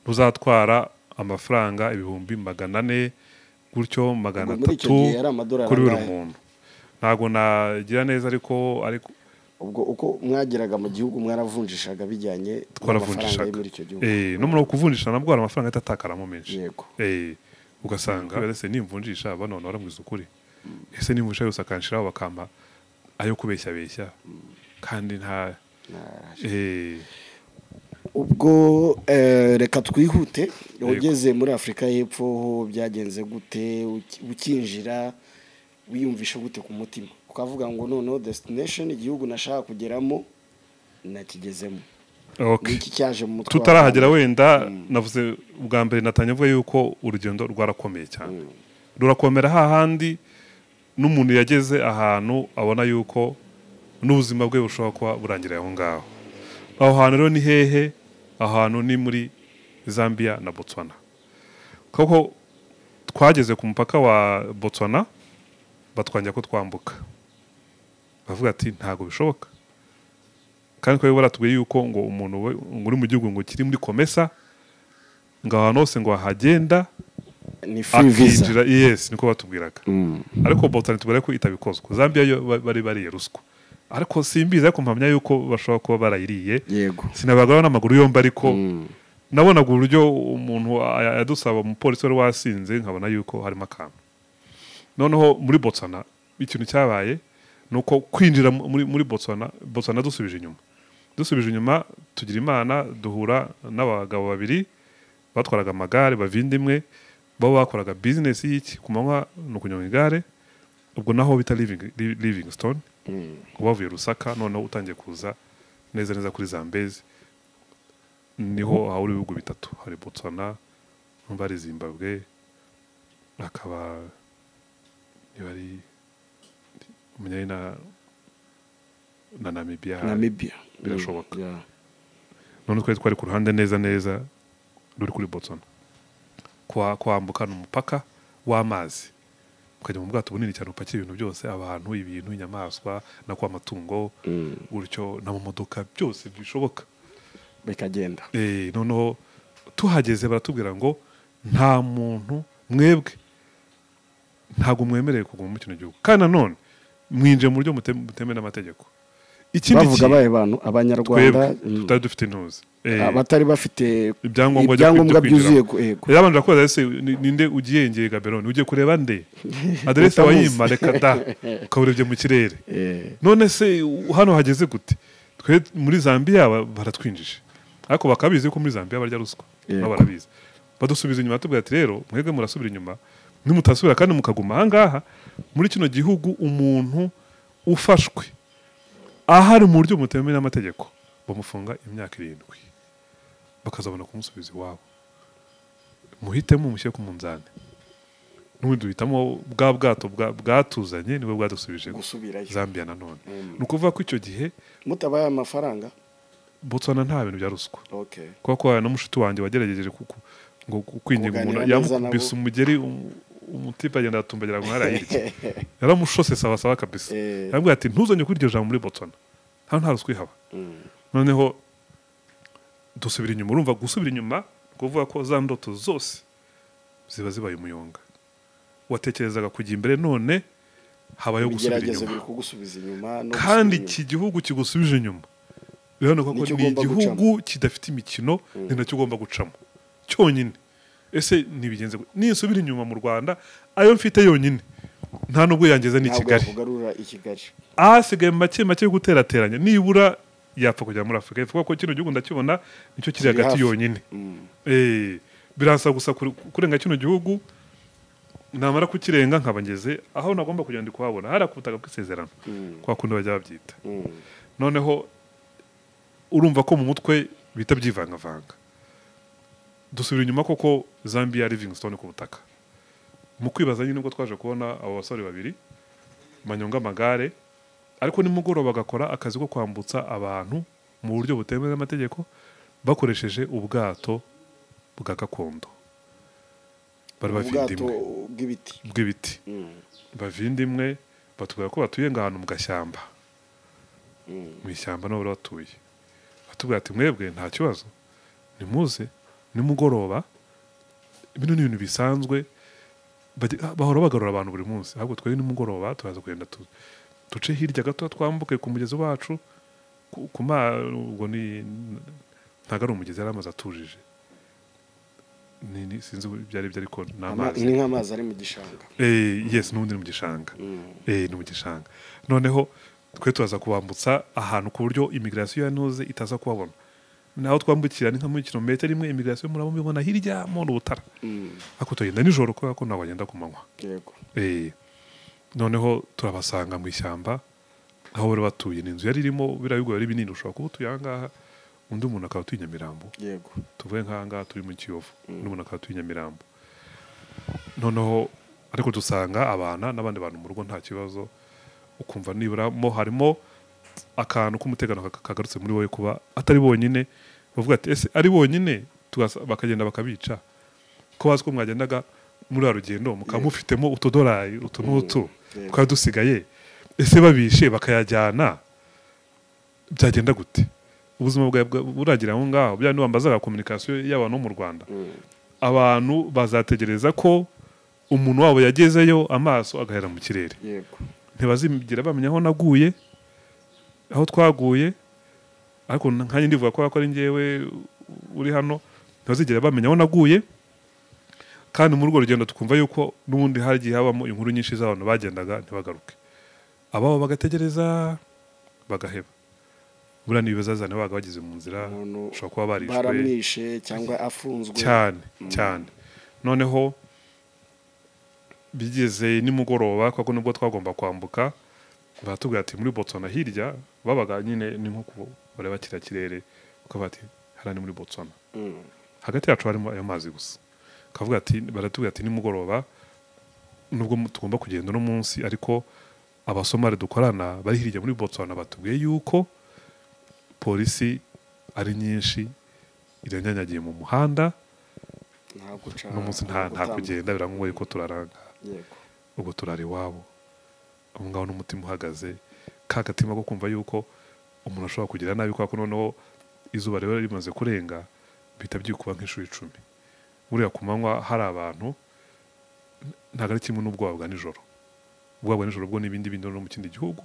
ruzatwara amafaranga 400,000 gutyo, magana Ubwo muri icyo atatu gihe yari amadolari kuri buri angahe? muntu. Ntabwo nagira neza, ariko Ubwo uko mwageraga mu gihugu mwaravunjishaga bijyanye n'amafaranga Twaravunjishaga. yo muri icyo gihugu? No muri kuvunjisha nabwo hari amafaranga ahita atakaramo menshi. Ugasanga ese nimvunjisha bano baramwiza ukuri, ese nimvunjisha yose akanshiraho bakampa ayo kubeshya beshya kandi nta Ubwo reka twihute. Ugeze muri Afurika y'Epfo ho byagenze gute? Ukinjira wiyumvisha gute ku mutima, ukavuga ngo noneho destination, igihugu nashaka kugeramo, nakigezemo? Niki cyaje mu mutwe wawe? Tutarahagera wenda, navuze ubwa mbere, natangiye mvuga yuko urugendo rwarakomeye cyane, rurakomera hahandi n'umuntu yageze ahantu abona yuko n'ubuzima bwe bushobora kuba burangiriye aho ngaho. Aho hantu rero ni hehe? Aho hantu ni muri Zambia na Botswana, kuko twageze ku mupaka wa Botswana batwangira ko twambuka, bavuga ati ntabwo bishoboka. Kandi twari baratubwiye yuko ngo umuntu ngo uri mu gihugu ngo kiri muri COMESA, ngo ahantu hose ngo ahagenda Ni free visa. akinjira. Yes, niko batubwiraga. Ariko Botswana tubwira ko itabikozwa. Zambia yo bari bariye ruswa, ariko simbizi, ariko mpamya yuko bashobora kuba barayiriye. Sinabagaho n'amaguru yombi, ariko nabonaga uburyo umuntu yadusaba, umupolisi wari wasinze, nkabona yuko harimo akantu. Noneho muri Botswana ikintu cyabaye ni uko kwinjira muri Botswana, Botswana dusubije inyuma, tugira Imana duhura n'abagabo babiri batwaraga amagare, bavindimwe bo bakoraga business y'iki ku manywa ni ukunyonga igare. Ubwo naho bita Livingstone, wavuye Lusaka noneho utangiye kuza neza neza kuri Zambezi, niho hahura ibihugu bitatu: hari Botswana, numva hari Zimbabwe, hakaba niba ari umenya na Namibia. Namibia. Birashoboka. None twari ku ruhande neza neza ruri kuri Botswana. Kwambuka ni umupaka w'amazi, ukajya mu bwato bunini cyane bupakiye ibintu byose, abantu, ibintu, inyamaswa, na kwa amatungo gutyo, n'amamodoka, byose bishoboka. Bikagenda. Noneho tuhageze baratubwira ngo nta muntu, mwebwe ntabwo mwemerewe kuguma muri kino gihugu, kandi nanone mwinjiye mu buryo butemewe n'amategeko. Ikindi bavuga abaye bantu abanyarwanda tutari dufite intuzi abatari bafite ibyangombwa byuzuye. Yego, yabanje kubaza ese ninde ugiye ngeye Gaborone, ugiye kureba nde, adresse wayima reka da, ukaburebye mu kirere. None se hano hageze gute? Twe muri Zambia baratwinjije, ariko bakabizi ko muri Zambia barya ruswa, nabo barabizi. Badusubiza inyuma tubwira ati rero mwebwe murasubira inyuma, nimutasubira kandi mukaguma aha ngaha muri kino gihugu, umuntu ufashwe ahari mu buryo butemewe n'amategeko bamufunga imyaka 7, bakazabona kumusubiza iwabo. Muhitemo mushyire ku munzani. N'ubundi duhitamo bwa bwato bwatuzanye nibwo bwadusubije Zambia nanone. Ni ukuvuga ko icyo gihe mutabaye amafaranga Botswana nta bintu bya ruswa. Kuko na mushuti wanjye wagerageje ngo kwinginga umuntu yamukubise umugeri, umutipe agenda atumbagira ngo harahirye, yaramushose sawa sawa kabisa. Yambwiye ati ntuzongere kuri iryo jambo muri Botswana, nta ruswa ihaba. Noneho dusubira inyuma. Urumva gusubira inyuma kuvuga ko za ndoto zose ziba zibaye umuyonga. Watekerezaga kujya imbere, none habayeho gusubira inyuma. Kandi iki gihugu kigusubije inyuma rero ko ni igihugu kidafite imikino, ni nacyo ugomba gucamo cyonyine. Ese nibigenze ninsubira inyuma mu Rwanda ayo mfite yonyine nta nubwo yangeza ni Kigali, ahasigaye make make yo guterateranya nibura yapfa kujya muri Afurika. Ivuga ko kino gihugu ndakibona nicyo kiri hagati yonyine. Biransa gusa kurenga kino gihugu, namara kukirenga nkaba ngeze aho nagomba kugenda ndi kuhabona, hari akubutaka bw'isezerano kwa kundi bajya babyita. Noneho urumva ko mu mutwe bita byivangavanga. Dusubira inyuma koko Zambia Livingstone ku butaka. Mu kwibaza nyine ubwo twaje kubona abo basore babiri banyonga amagare, ariko nimugoroba bagakora akazi ko kwambutsa abantu mu buryo butemewe n'amategeko bakoresheje ubwato bwa gakondo. Bari bavindimwe bw'ibiti. Bavindimwe batubwira ko batuye ngahantu mu gashyamba, mu ishyamba no batuye. Batubwira ati mwebwe nta kibazo, nimuze nimugoroba, bino ni ibintu bisanzwe, bahora bagarura abantu buri munsi, ahubwo twebwe nimugoroba turaza kugenda duce hirya gato twambuke ku mugezi wacu, ubwo ni ntago ari umugezi, yari amazi atujije, ni sinzi byari byo, ariko ni amazi, ni nk'amazi ari mu gishanga. Yes, n'ubundi ni mu gishanga. Ni mu gishanga. Noneho twe turaza kubambutsa ahantu ku buryo immigration ya ntuze itaza kubabona. Naho twambukira ni nka muri kilometero imwe, immigration murabo mubibona hirya mu Rutara. Ariko tugenda nijoro kubera ko ntabwo bagenda ku manywa. Yego. Noneho turabasanga mu ishyamba aho bari batuye. Ni inzu yari irimo biriya bigo yari binini, ushobora kuba utuye aha ngaha, undi muntu akaba atuye Nyamirambo. Yego. Tuvuye nk'aha ngaha turi mu Kiyovu, undi muntu akaba atuye Nyamirambo. Noneho ariko dusanga abana n'abandi bantu mu rugo nta kibazo, ukumva nibura mo harimo akantu k'umutekano kagarutse muri wowe kuba atari bonyine. Bavuga ati ese ari bonyine, bakagenda bakabica, ko bazi ko mwagendaga muri rugendo mukaba mufitemo utudolari utu n'utu twari dusigaye, ese babishe bakayajyana byagenda gute? Ubuzima bwawe buragira aho ngaho. Bya niwambazaga communication y'abantu mu Rwanda, abantu bazategereza ko umuntu wabo yagezeyo amaso agahera mu kirere. Yego. Ntibazigira bamenya aho naguye, aho twaguye, ariko nkanjye ndivuga ko ari njyewe uri hano, ntibazigera bamenya aho naguye. Kandi muri urwo rugendo tukumva yuko n'ubundi hagiye habamo inkuru nyinshi z'abantu bagendaga ntibagaruke, ababo bagategereza bagaheba. Buriya n'ibibazazane babaga bageze mu nzira, ushobora kuba barishwe, baramwishe cyangwa afunzwe cyane cyane. Noneho bigeze nimugoroba, kuko nubwo twagomba kwambuka, baratubwira ati muri Botswana hirya babaga nyine ni nko bareba kiriya kirere, ukavuga ati hariya ni muri Botswana. Hagati yacu harimo ayo mazi gusa. Kavuga ati baratubwira ati nimugoroba nubwo tugomba kugenda no munsi, ariko abasomali dukorana bari hirya muri Botswana batubwiye yuko polisi ari nyinshi iranyanyagiye mu muhanda, no munsi nta kugenda, birangoye ko turaranga. Yego. Ubwo turari iwabo aho ngaho n'umutima uhagaze, ka gatima ko kumva yuko umuntu ashobora kugira nabi, kwa ko noneho izuba rero rimaze kurenga bihita byikuba nk'inshuro 10. Buriya ku manywa hari abantu ntabwo ari kimwe n'ubwoba bwa nijoro. Ubwoba bwa nijoro bwo n'ibindi bindi no mu kindi gihugu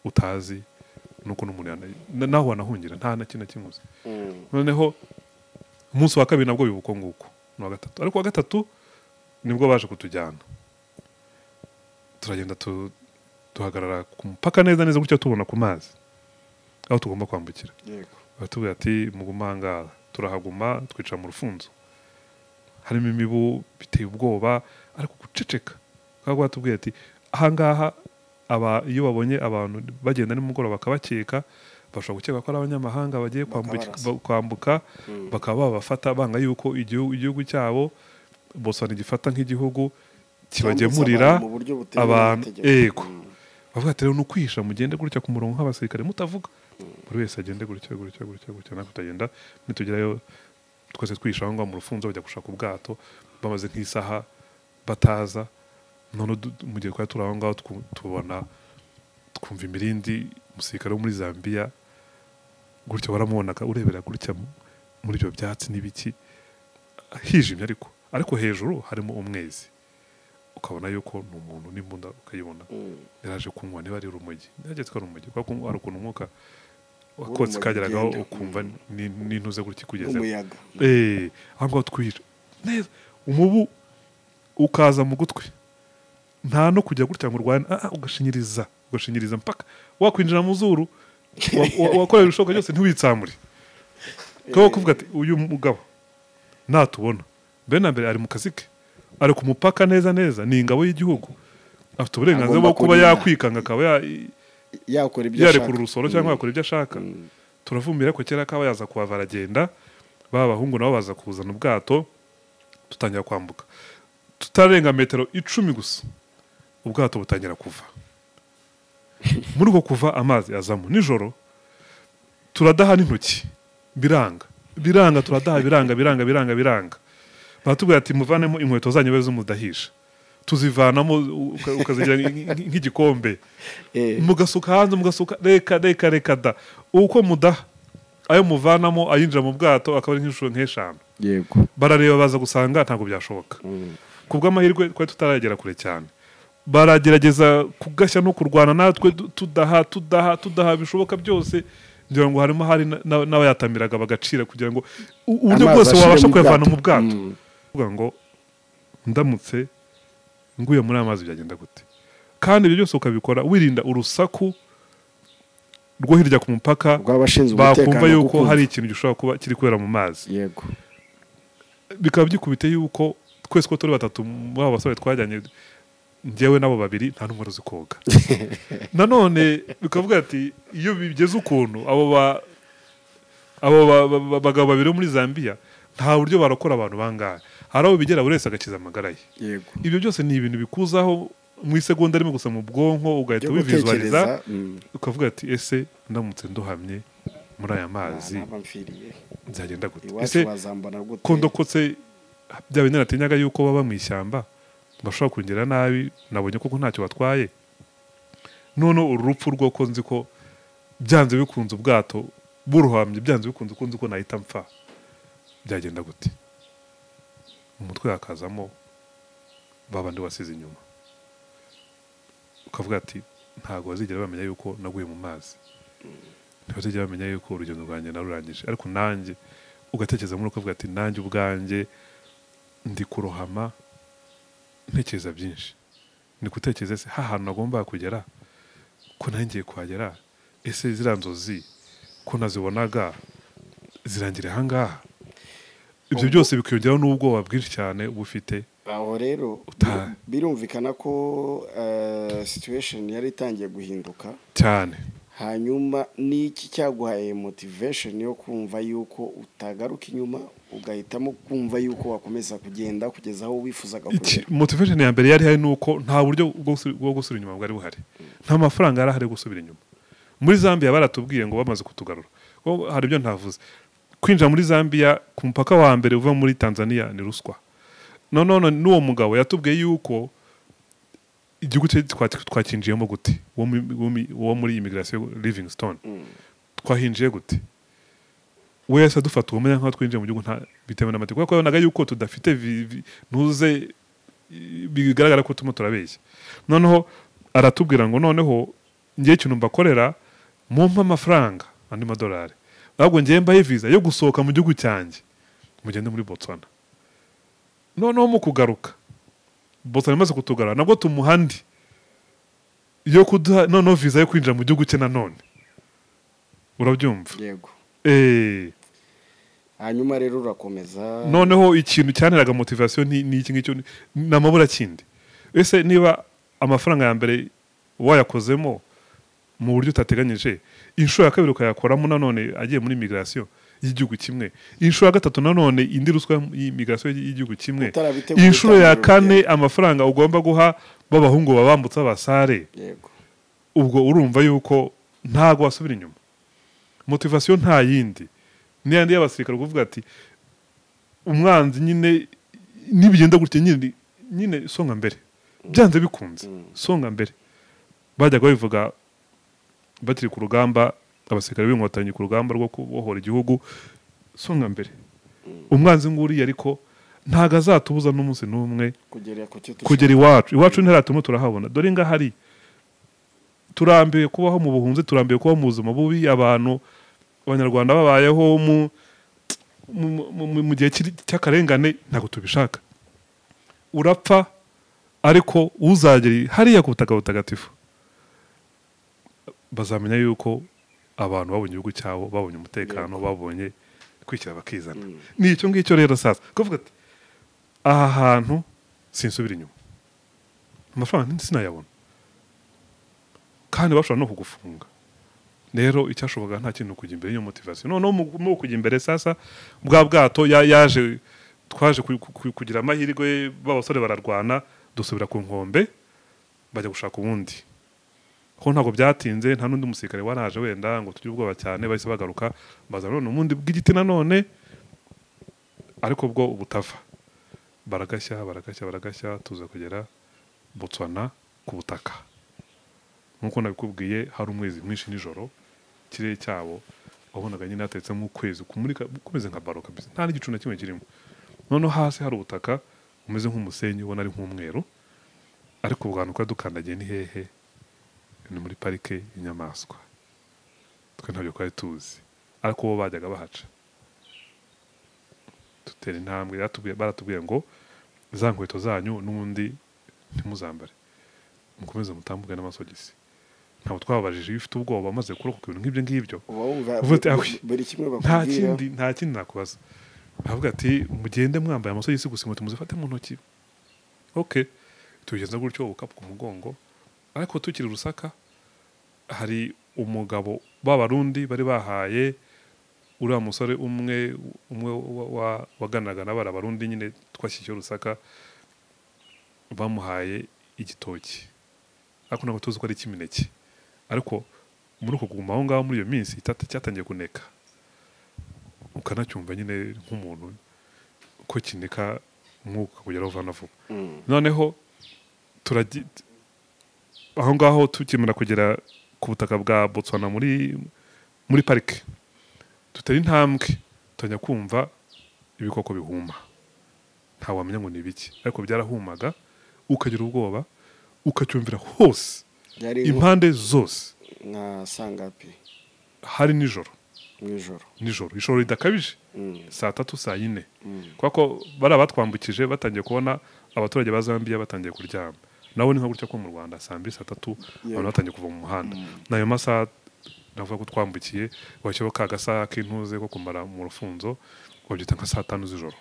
utazi, Nuko n'umuntu naho wanahungira nta na kimwe kimuzi. Noneho umunsi wa kabiri nabwo bibuko nguko no gatatu, ariko wa gatatu nibwo baje kutujyana, turagenda duhagarara ku mupaka neza neza gutya tubona ku mazi aho tugomba kwambukira. Yego. Batubwira ati mugumanga, turahaguma twicara mu rufunzo, harimo imibu biteye ubwoba, ariko guceceka. Kago batubwiye ati ahangaha aba iyo babonye abantu bagenda nimugoroba bakabakeka, bashobora gukeka ko ari abanyamahanga bagiye kwambuka, bakaba babafata banga yuko igihugu cyabo Botswana gifata nk'igihugu kibagemurira abantu. Ego. Bavuga ati rero nukwisha mugende gutya ku murongo nk'abasirikare mutavuga, buri wese agende gutya gutya gutya gutya, nako tutagenda nitugerayo twese twisha aho ngaho mu rufunzo. Bajya gushaka ubwato, bamaze nk'isaha bataza. None mu gihe twari turi aho ngaho tubona twumva imirindi, umusirikare wo muri Zambia gutya waramubonaga urebera gutya muri ibyo byatsi n'ibiki hijimye, ariko hejuru harimo umwezi, ukabona yuko ni umuntu n'imbunda ukayibona yaraje kunywa, niba ari urumogi, nagetse ko ari urumogi kuko hari ukuntu umwuka wakotse kageragaho ukumva n'intuze gutya kugeze umuyaga. Aho ngaho twihisha neza, umubu ukaza mu gutwi, nta no kujya gutya ngo urwane, ugashinyiriza mpaka wakwinjira mu zuru, wakorera ibishoboka byose ntiwitsamure. Kuko kuvuga ati uyu mugabo natubona mbere na mbere ari mu kazi ke, ari ku mupaka neza neza, ni ingabo y'igihugu, afite uburenganzira bwo kuba yakwikanga akaba yakora ibyo ashaka, yarekura urusoro cyangwa yakora ibyo ashaka. Turavumbira ko kera kaba yaza kuhava aragenda, ba bahungu nabo baza kuzana ubwato, tutangira kwambuka. Tutarenga metero 10 gusa ubwato butangira kuva. Muri uko kuva amazi azamo nijoro, turadaha n'intoki biranga biranga, turadaha biranga biranga biranga biranga. Batubwira ati muvanemo inkweto zanyu beze mudahisha, tuzivanamo ukazigira nk'igikombe, mugasuka hanze, mugasuka reka reka reka da, uko mudaha ayo muvanamo ayinjira mu bwato akaba ari nk'inshuro nk'eshanu. Yego. Barareba baza gusanga ntabwo byashoboka. Kubw'amahirwe twari tutaragera kure cyane, baragerageza kugashya no kurwana natwe, tudaha tudaha tudaha bishoboka byose, ngira ngo harimo hari n'abayatamiraga bagacira kugira ngo uburyo bwose wabasha kuyavana mu bwato. Kuvuga ngo ndamutse nguye muri amazi byagenda gute? Kandi ibyo byose ukabikora wirinda urusaku rwo hirya ku mupaka bakumva yuko hari ikintu gishobora kuba kiri kubera mu mazi. Yego. Bikaba byikubite yuko twese ko turi batatu muri abo basore twajyanye, njyewe nabo babiri nta n'umwe uzi koga. Nanone bikavuga ati iyo bigeze ukuntu abo bagabo babiri muri Zambia nta buryo barakora abantu bangahe, hari abo bigera buri wese agakiza amagara ye. Yego. Ibyo byose ni ibintu bikuzaho mu isegonda rimwe gusa mu bwonko, ugahita wivisualiza ukavuga ati ese ndamutse ndohamye muri aya mazi nzagenda gute? Ese ko ndokotse bya bintu natinyaga yuko baba mu ishyamba bashobora kungera nabi, nabonye koko ntacyo batwaye. None urupfu rwo ko nzi ko byanze bikunze ubwato buruhamye, byanze bikunze ko nzi ko nahita mpfa, byagenda gute? Umutwe yakazamo babandi wasize inyuma, ukavuga ati ntago bazigera bamenya yuko naguye mu mazi, ntibazigera bamenya yuko urugendo rwanjye narurangije. Ariko nanjye ugatekereza muri ukavuga ati nanjye ubwanjye ndi kurohama ntekereza byinshi, ni gutekereza se hahantu nagomba kugera ko nangiye kuhagera, ese ziriya nzozi ko nazibonaga zirangira ahangaha? Ibyo byose bikiyongeraho n'ubwoba bwinshi cyane bufite aho. Rero birumvikana ko situation yari itangiye guhinduka cyane. Hanyuma niki cyaguhaye motivation yo kumva yuko utagaruka inyuma, ugahitamo kumva yuko wakomeza kugenda kugeza aho wifuzaga kugera? Motivation ya mbere yari hari nuko nta buryo bwo gusubira inyuma bwari buhari, nta mafaranga yari ahari gusubira inyuma. Muri Zambia baratubwiye ngo bamaze kutugarura, hari ibyo ntavuze. Kwinjira muri Zambia ku mupaka wa mbere uva muri Tanzania ni ruswa. None n'uwo mugabo yatubwiye yuko igihugu cye twakinjiyemo gute, uwo muri immigration Livingstone twahinjiye gute, we yahise adufata ubumenya nk'aho twinjiye mu gihugu nta bitewe n'amategeko, kuko yabonaga yuko tudafite ntuze bigaragara ko turimo turabeshya. Noneho aratubwira ngo noneho ngiye ikintu mbakorera, Mumpa amafaranga andi madolari, ahubwo ngiye mbahe visa yo gusohoka mu gihugu cyanjye mugende muri Botswana. Noneho mu kugaruka Botswana imaze kutugarura nabwo tumuha andi yo kuduha noneho visa yo kwinjira mu gihugu cye nanone. Urabyumva? Yego. Hanyuma rero urakomeza. Noneho ikintu cyanteraga motivation ni iki ngicyo, ni amabura kindi. Ese niba amafaranga ya mbere wayakozemo mu buryo utateganyije, inshuro ya kabiri ukayakoramo nanone agiye muri migration y'igihugu kimwe, inshuro ya gatatu nanone indi ruswa y'imigration y'igihugu kimwe, inshuro ya kane amafaranga ugomba guha b'abahungu babambutsa abasare. Yego. Ubwo urumva yuko ntago wasubira inyuma. Motivation nta yindi ni yandi y'abasirikare kuvuga ati umwanzi nyine nibigenda gutya nyine songa mbere, byanze bikunze songa mbere. Bajyaga babivuga bakiri ku rugamba, abasirikare b'inkotanyi ku rugamba rwo kubohora igihugu, songa mbere. Umwanzi nguriye ariko ntago azatubuza n'umunsi n'umwe kugera iwacu. Iwacu ntiratuma turahabona, dore ngahari turambiwe kubaho mu buhunzi, turambiwe kubaho mu buzima bubi. Abantu abanyarwanda babayeho mu gihe cy'akarengane, ntabwo tubishaka. Urapfa ariko uzagera hariya ku butaka butagatifu bazamenya yuko abantu babonye igihugu cyabo, babonye umutekano, babonye kwishyira bakizana. Ni icyo ngicyo rero sasa kuvuga ati aha hantu sinsubira inyuma, amafaranga sinayabona kandi bashobora no kugufunga. Rero icyashoboka nta kintu kujya imbere y'iyo motivation. Noneho mu kujya imbere sasa bwa bwato yaje, twaje kugira amahirwe b'abasore bararwana, dusubira ku nkombe bajya gushaka ubundi. Ko ntabwo byatinze, nta n'undi musirikare waraje wenda ngo tujye ubwoba cyane, bahise bagaruka baza none ubundi bw'igiti nanone, ariko bwo ubutava. Baragashya baragashya baragashya, tuza kugera Botswana ku butaka. Nkuko nabikubwiye hari umwezi mwinshi nijoro, ikirere cyabo wabonaga nyine hatetsemo ukwezi kumurika kumeze nka baro kabisa, nta n'igicu na kimwe kirimo. Noneho hasi hari ubutaka bumeze nk'umusenyi, ubona ari nk'umweru, ariko ubwantu kwa dukandagiye ni hehe? Ni muri parike y'inyamaswa. Twe ntabyo twari tuzi, ariko bo bajyaga bahaca. Tutera intambwe, baratubwiye ngo za nkweto zanyu n'ubundi ntimuzambare, mukomeze mutambuke n'amasogisi. Ntabwo twababajije iyo ufite ubwoba amaze kurokoka ibintu nk'ibyo ngibyo, nta kindi nakubaza. Avuga ati mugende mwambaye amasogisi gusa, inkweto muzifate mu ntoki. Okay, tugeza gutyo ubukapu ku mugongo. Ariko tukiri Rusaka hari umugabo b'abarundi bari bahaye uriya musore umwe waganaga n'abari abarundi nyine twashyikiye Rusaka, bamuhaye igitoki, ariko ntabwo tuzi ko ari icy'imineke. Ariko muri uko kuguma aho ngaho muri iyo minsi cyatangiye kuneka, ukanacyumva nyine nk'umuntu ko kineka umwuka kugera uvana vuba. Noneho aho ngaho tukimara kugera ku butaka bwa Botswana muri parike, tutari intambwe tujya kumva ibikoko bihuma, nta wamenya ngo ni ibiki, ariko byarahumaga ukagira ubwoba, ukacyumvira hose impande zose. Nka sangapi? Hari nijoro. Nijoro ijoro ridakabije, saa 3 saa 4, kuko bari abatwambukije batangiye kubona abaturage ba Zambia batangiye kuryama. Nabo ni nka gutya ko mu Rwanda saa 2 saa 3 abantu batangiye kuva mu muhanda. Nayo masaha navuga ko twambukiye washyiraho ka gasaha k'intuze ko kumara mu rufunzo, wabyita nka saa 5 z'ijoro.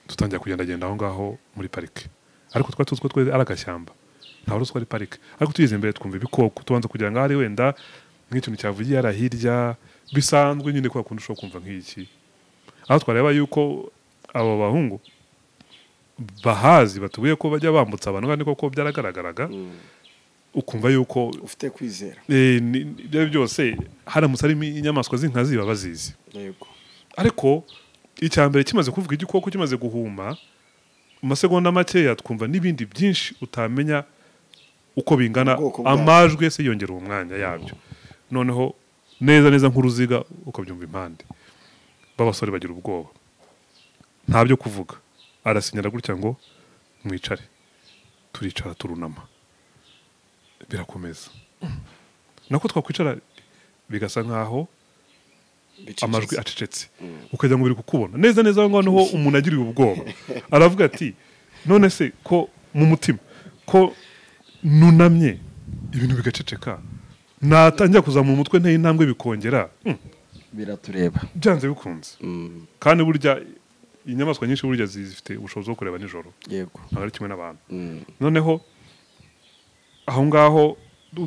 Dutangira kugendagenda aho ngaho muri parike, ariko twari tuzi ko twe ari agashyamba, nta wari uzi ko ari parike. Ariko tugeze imbere twumva ibikoko, tubanza kugira ngo ari wenda nk'ikintu cyavugiye ari hirya bisanzwe nyine, kwa kundi ushobora kumva nk'iki. Aho twareba yuko abo bahungu bahazi batubwiye ko bajya bambutsa abantu, kandi koko byaragaragaraga, ukumva yuko ufite kwizera. Ibyo byose haramutse ari inyamaswa z'inkazi baba bazizi. Yego. Ariko icya mbere kimaze kuvuga igikoko kimaze guhuma, mu masegonda makeya twumva n'ibindi byinshi utamenya uko bingana, amajwi se yongera umwanya yabyo. Noneho neza neza nk'uruziga ukabyumva impande. B'abasore bagira ubwoba, nta byo kuvuga, arasinyara gutya ngo mwicare. Turicara turunama, birakomeza. Nako twakwicara bigasa nkaho amajwi acecetse, ukajya ngo biri kukubona neza neza. Aho ngaho niho umuntu agiriye ubwoba, aravuga ati none se ko mu mutima ko nunamye ibintu bigaceceka, natangira kuzamura umutwe nteye intambwe bikongera biratureba byanze bikunze. Kandi burya inyamaswa nyinshi burya zifite ubushobozi bwo kureba nijoro, yego, ntabwo ari kimwe n'abantu. Noneho aho ngaho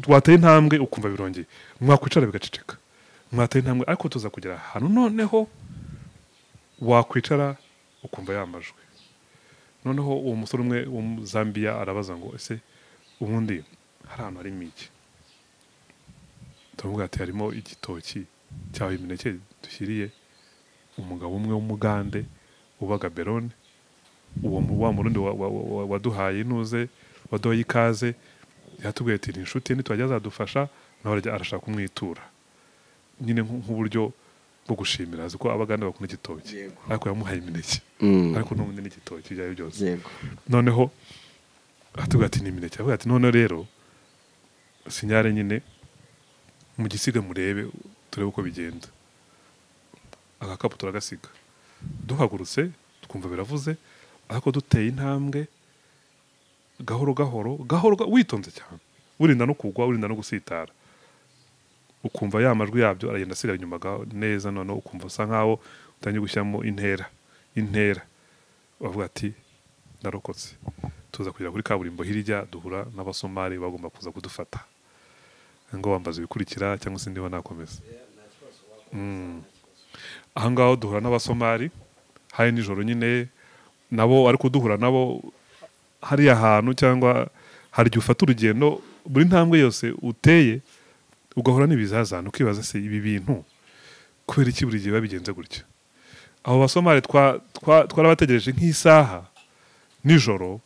wateye intambwe ukumva birongeye, mwakwicara bigaceceka, mwateye intambwe, ariko tuza kugera ahantu noneho wakwicara ukumva ya majwi. Noneho uwo musore umwe wo mu Zambia arabaza ngo ese ubundi hari ahantu harimo iki? Turavuga ati harimo igitoki cyawe, imineke dushyiriye umugabo umwe w'umugande ubaga Berone, uwo wa murundi waduhaye intuze, waduhaye ikaze, yatubwiye ati ni inshuti nitwajya azadufasha, nawe arashaka kumwitura nyine nk'uburyo bwo gushimira, azi ko abagande bakunda igitoki, ariko yamuhaye imineke, ariko n'ubundi n'igitoki ibyo ari byose. Noneho atubwiye ati ni imineke, avuga ati none rero sinyare nyine mu gisiga murebe turebe uko bigenda. Agakapu turagasiga, duhagurutse twumva biravuze, ariko duteye intambwe gahoro gahoro gahoro, witonze cyane, urinda no kugwa, urinda no gusitara, ukumva ya majwi yabyo aragenda asigara inyuma neza. Noneho ukumva usa nkaho utangiye gushyiramo intera intera, bavuga ati narokotse. Tuza kugera kuri kaburimbo hirya, duhura n'abasomali bagomba kuza kudufata ngo bambaze ibikurikira cyangwa se ndiba nakomeza. Aha ngaho duhura n'abasomali hari nijoro nyine, nabo ariko duhura nabo hariya hantu, cyangwa hari igihe ufata urugendo buri ntambwe yose uteye ugahura n'ibizazane, ukibaza se ibi bintu kubera iki buri gihe babigenze gutya. Abo basomali twarabategereje nk'isaha nijoro,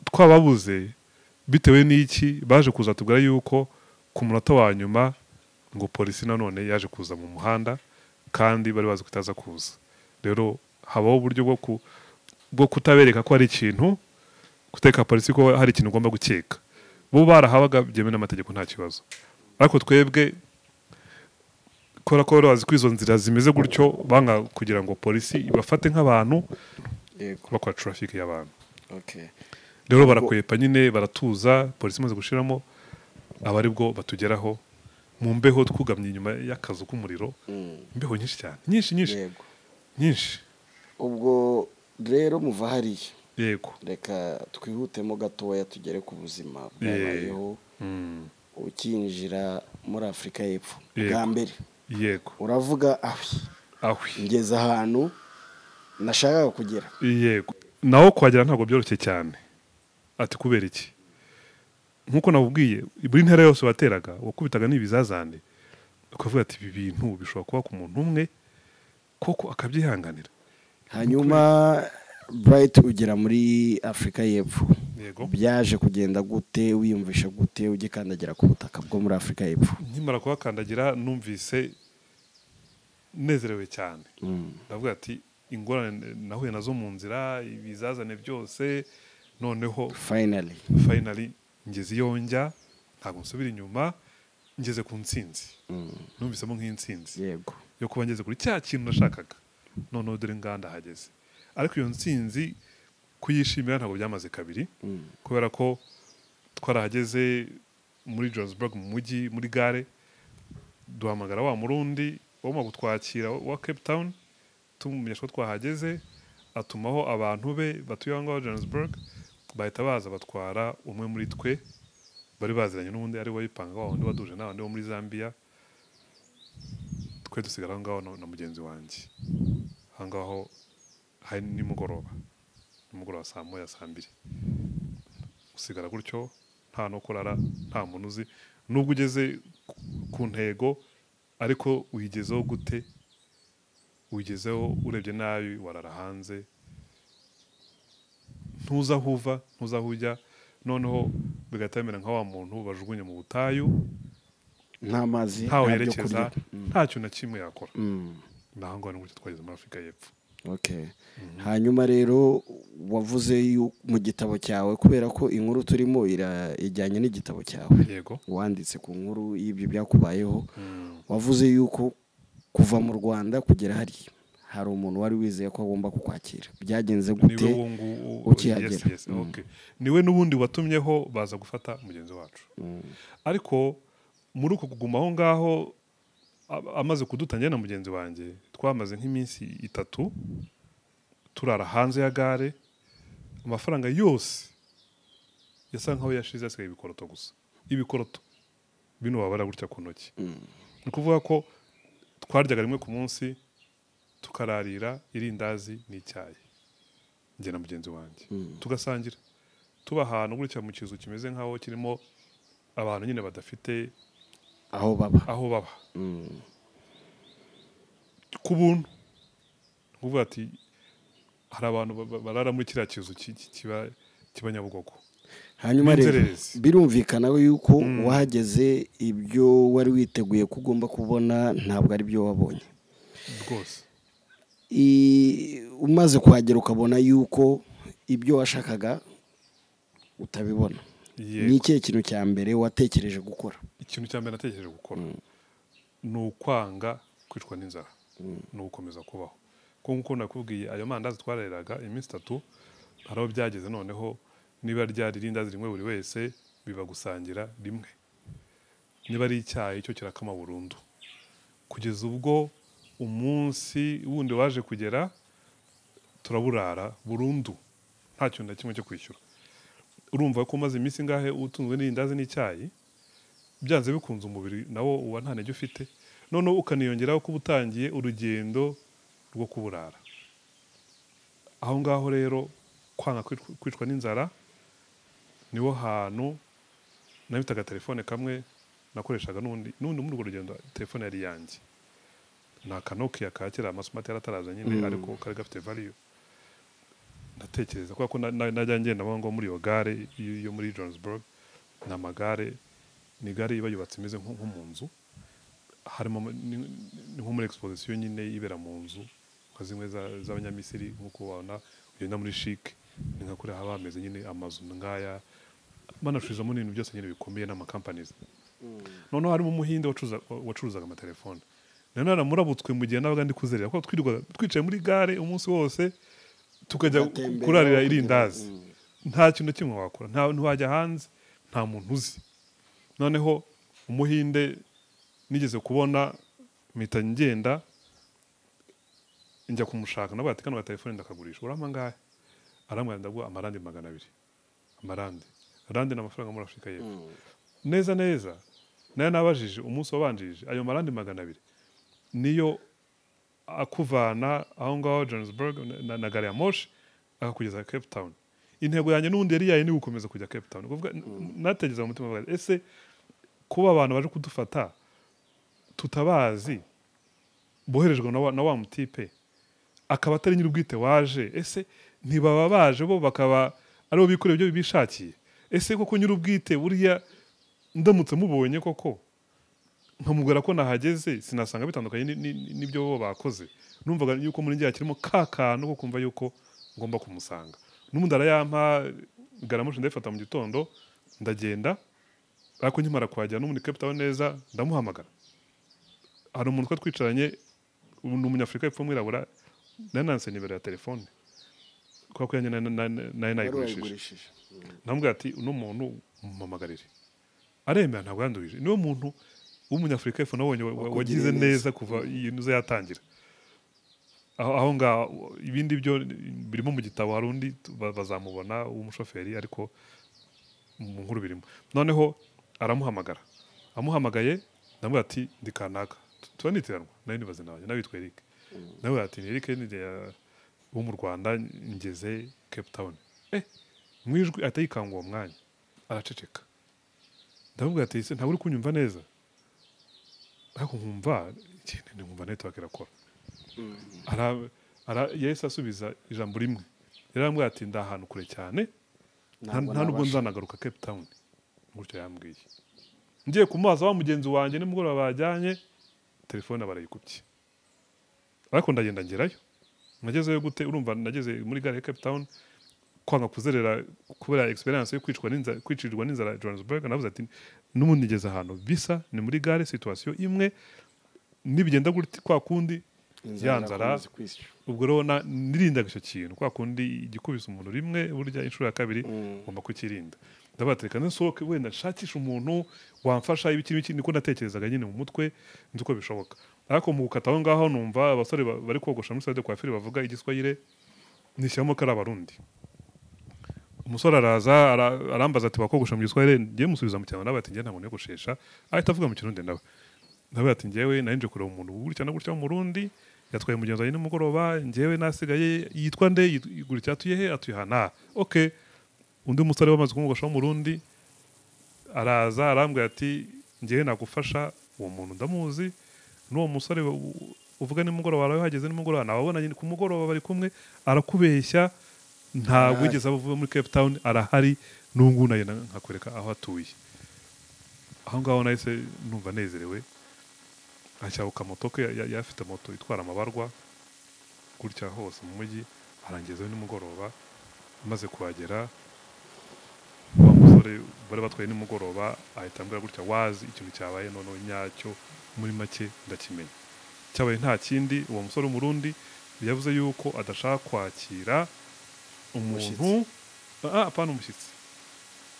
twababuze bitewe n'iki, baje kuza tubwira yuko ku munota wa nyuma ngo polisi nanone yaje kuza mu muhanda, kandi bari bazi kutaza kuza. Rero habaho uburyo bwo kutabereka ko hari ikintu, kuteka polisi ko hari ikintu ugomba gukeka. Bo barahabaga byemewe n'amategeko nta kibazo, ariko twebwe kora ko bazi ko izo nzira zimeze gutyo, banga kugira ngo polisi ibafate nk'abantu bakora traffic y'abantu. Rero barakwepa nyine, baratuza, polisi imaze gushiramo aba aribwo batugeraho mu mbeho, twugamye inyuma y'akazu k'umuriro, imbeho nyinshi cyane, nyinshi nyinshi nyinshi. Ubwo rero muva hariya, yego, reka twihutemo gatoya tugere ku buzima bwabayeho ukinjira muri Afurika y'Epfo bwa mbere. Yego, uravuga ahwi ngeze ahantu nashakaga kugera. Yego, naho kuhagera ntabwo byoroshye cyane. Ati kubera iki? Nkuko nabubwiye, buri ntera yose wateraga wakubitaga n'ibizazane, ukavuga ati ibi bintu bishobora kuba ku muntu umwe koko akabyihanganira. Hanyuma Bright ugera muri Afurika y'Epfo, yego, byaje kugenda gute, wiyumvisha gute ugikandagira ku butaka bwo muri Afurika y'Epfo? Nkimara kuhakandagira numvise nezerewe cyane, ndavuga ati ingorane nahuye nazo mu nzira, ibizazane byose, noneho finally ngeze iyo njya, ntabwo nsubira inyuma, ngeze ku ntsinzi. Numvisemo nk'intsinzi, yego, yo kuba ngeze kuri cya kintu nashakaga, noneho dore nganda hageze. Ariko iyo ntsinzi kuyishimira ntabwo byamaze kabiri, kubera ko twarahageze muri Johannesburg mu mujyi, muri gare, duhamagara wa murundi wagomba kutwakira wa Cape Town, tumumenyesha ko twahageze, atumaho abantu be batuye aho ngaho Johannesburg, bahita baza batwara umwe muri twe bari baziranye n'ubundi ari we wipanga, wa wundi waduje n'abandi bo muri Zambia. Twe dusigara aho ngaho na mugenzi wanjye aho ngaho, hari nimugoroba saa 1 saa 2, usigara gutyo nta no kurara, nta muntu uzi, nubwo ugeze ku ntego ariko uyigezeho gute? Uyigezeho urebye nabi warara hanze, ntuza aho uva, ntuza aho ujya, noneho bigahita bimera nka wa muntu bajugunye mu butayu, nta mazi, ntawe yerekeza, nta kintu na kimwe yakora. Naho ngaho ni gutyo twageze muri Afurika y'Epfo. Okay. Hanyuma rero wavuze mu gitabo cyawe, kubera ko inkuru turimo ijyanye n'igitabo cyawe. Yego. Wanditse ku nkuru y'ibyo byakubayeho. Wavuze yuko kuva mu Rwanda kugera hariya hari umuntu wari wizeye ko agomba kukwakira. Byagenze gute ukihagera? Yes, okay. Niwe n'ubundi watumyeho baza gufata mugenzi wacu. Ariko muri uko kuguma aho ngaho amaze kudutangira na mugenzi wanjye, twamaze nk'iminsi 3 turara hanze ya gare, amafaranga yose yasa nkaho yashize, asigaye ibikoroto gusa. Ibikoroto bino babara gutya ku ntoki. Ni kuvuga ko twaryaga rimwe ku munsi, tukararira irindazi n'icyayi, njye na mugenzi wanjye tugasangira, tuba ahantu gutya mu kizu kimeze nkaho kirimo abantu nyine badafite aho baba ku buntu. Kuvuga ati hari abantu barara muri kiriya kizu kiba Nyabugogo. Hanyuma rero birumvikana yuko wahageze ibyo wari witeguye ko ugomba kubona ntabwo ari byo wabonye rwose. Umaze kuhagera ukabona yuko ibyo washakaga utabibona, ni ikihe kintu cya mbere watekereje gukora? Ikintu cya mbere natekereje gukora ni ukwanga kwicwa n'inzara, ni ugukomeza kubaho. Kuko nkuko nakubwiye, ayo mandazi twarariraga iminsi 3, hari aho byageze noneho niba ryari irindazi rimwe buri wese biba gusangira rimwe, niba ari icyayi cyo kirakama burundu, kugeza ubwo umunsi wundi waje kugera turaburara burundu, nta kintu na kimwe cyo kwishyura. Urumva ko umaze iminsi ngahe utunzwe n'irindazi n'icyayi, byanze bikunze umubiri nawo uba nta ntege ufite, noneho ukaniyongeraho ko utangiye urugendo rwo kuburara. Aho ngaho rero kwanga kwicwa n'inzara niwo hantu nabitaga telefone kamwe nakoreshaga n'undi muri urwo rugendo, telefone yari yanjye, ni aka Nokia ka kera, amasmart yarataraza nyine, ariko kari gafite value. Ndatekereza kubera ko najya ngenda ngo muri iyo gare yo muri Johannesburg, ni amagare, ni gare iba yubatse imeze nko mu nzu, harimo nko muri exposition nyine ibera mu nzu nka zimwe z'abanyamisiri, nkuko wabona ugenda muri chic, ni nka kuri haba hameze nyine amazu ngaya banacururizamo n'ibintu byose nyine bikomeye n'ama companies. Noneho harimo umuhinde wacuruzaga amatelefone. None naramurabutswe mu gihe nabaga ndi kuzerera, kuko twirirwaga twicaye muri gare umunsi wose, tukajya kurarira irindazi, nta kintu kimwe wakora, nta ntiwajya hanze, nta muntu uzi. Noneho umuhinde nigeze kubona mpita ngenda njya kumushaka, nabaye ati kano telefone ndakagurisha, urampa ngahe? Arambwira ndaguha amarandi 200. Amarandi randi ni amafaranga muri Afurika y'Epfo. Neza neza nayo nabajije umunsi wabanjirije, ayo marandi 200 niyo akuvana aho ngaho Johannesburg na gare ya moshi akakugeza Cape Town. Intego yanjye n'ubundi yari yayi ni gukomeza kujya Cape Town. Kuvuga nategeza mu mutima wanjye, ese kuba abantu baje kudufata tutabazi, boherejwe na wa mutipe akaba atari nyir'ubwite waje, ese ntibaba baje bo bakaba aribo bikoreye ibyo bishakiye? Ese koko nyir'ubwite buriya ndamutse mubonye koko nkamubwira ko nahageze sinasanga bitandukanye n'ibyo bo bakoze? Numvaga yuko muri ngiye kirimo ka kantu ko kumva yuko ngomba kumusanga. N'ubundi arayampa, garamushe ndayifata mu gitondo ndagenda, ariko nkimara kuhagera n'ubundi Cape Town neza ndamuhamagara. Hari umuntu twa twicaranye, ni umunyafurika y'epfo w'umwirabura, nananse nimero ya telefone kubera ko yanjye nayo nayigurishije. Namubwira ati uno muntu mumpamagarire, aremera, ntabwo yanduhije. Niwe muntu w'umunyafurika y'epfo nabonye wagize neza kuva iyi nzu yatangira. Aho ngaho ibindi byo birimo mu gitabo, hari undi bazamubona w'umushoferi, ariko mu nkuru birimo. Noneho aramuhamagara, amuhamagaye ndamubwira ati ndi kanaka, turanitiranwa, nayo nibaze nawe nabitwa Eric. Nawe ati ni Eric wo mu Rwanda, ngeze Cape Town. Mu ijwi atayikanga uwo mwanya araceceka. Ndamubwira ati ese ntabwo uri kunyumva neza? Ariko nkumva ikintu, nkumva network irakora. Yahise asubiza ijambo rimwe, yarambwira ati ndi ahantu kure cyane, nta nubwo nzanagaruka Cape Town. Gutyo yambwiye. Ngiye kumubaza wa mugenzi wanjye nimugoroba bajyanye, telefone barayikubye, ariko ndagenda ngerayo. Nagezeyo gute? Urumva nageze muri gare ya Cape Town, kwanga kuzerera kubera experience yo kwicwa n'inzara, kwicirwa n'inzara Johannesburg. Navuze ati n'ubundi ngeze ahantu bisa, ni muri gare, situation imwe, nibigenda gutya kwa kundi Inzara ya nzara. irakomeza kwica. Ubwo rero nirindaga icyo kintu, kwa kundi igikubise umuntu rimwe, burya inshuro ya kabiri ugomba kukirinda. Ndabatereka nsohoke wenda nshakisha umuntu wamfasha ibiki n'ibiki, niko natekerezaga nyine mu mutwe, nzi uko bishoboka. Ariko mu gukata aho ngaho numva abasore bari kogosha muri salon de coiffure bavuga igiswahili, nishyiramo ko ari Abarundi. Umusore araza arambaza ati wakogosha mu giswahili? Ngiye musubiza mu Kinyarwanda, ati njye ntabwo niyogoshesha. Ahita avuga mu Kirundi nawe. Nawe ati njyewe nari nje kureba umuntu gutya na gutya w'Umurundi, yatwaye mugenzi wanjye nimugoroba, njyewe nasigaye, yitwa nde, gutya, atuye he? Atuye aha n'aha. Okay. Undi musore wamaze kumwogosha w'Umurundi araza arambwira ati njyewe nagufasha, uwo muntu ndamuzi, n'uwo musore uvuga nimugoroba arahageze nimugoroba, nababonanye ku mugoroba bari kumwe, arakubeshya, ntabwo Arahari. wigeze ava muri Cape Town, arahari n'ubu nagenda nkakwereka aho atuye. Aho ngaho nahise numva nezerewe, anshyira ku kamoto ke, yari afite moto itwara amabarwa gutya hose mu mujyi, arangezayo nimugoroba. Amaze kuhagera, wa musore bari batwaye nimugoroba ahita ambwira gutya, wazi ikintu cyabaye noneho nyacyo, muri make ndakimenya. Cyabaye nta kindi, uwo musore w'Umurundi yavuze yuko adashaka kwakira umuntu, apana umushyitsi,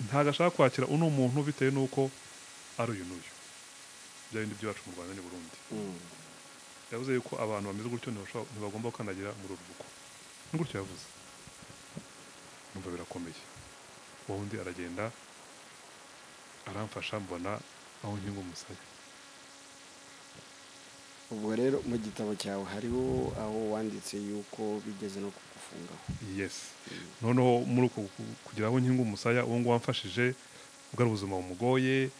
ntabwo ashaka kwakira uno muntu bitewe n'uko ari uyu n'uyu, bya bindi by'iwacu mu Rwanda n'i Burundi. Yavuze yuko abantu bameze gutyo ntibagomba gukandagira muri uru rugo, ni gutyo yavuze. Numva birakomeye. Uwo wundi aragenda aramfasha, mbona aho nkinga umusaya. Ubwo rero mu gitabo cyawe hariho aho wanditse yuko bigeze no kugufungaho. Yes. Noneho muri uko kugira aho nkinga umusaya, uwo nguwo wamfashije ubwo ari ubuzima bumugoye,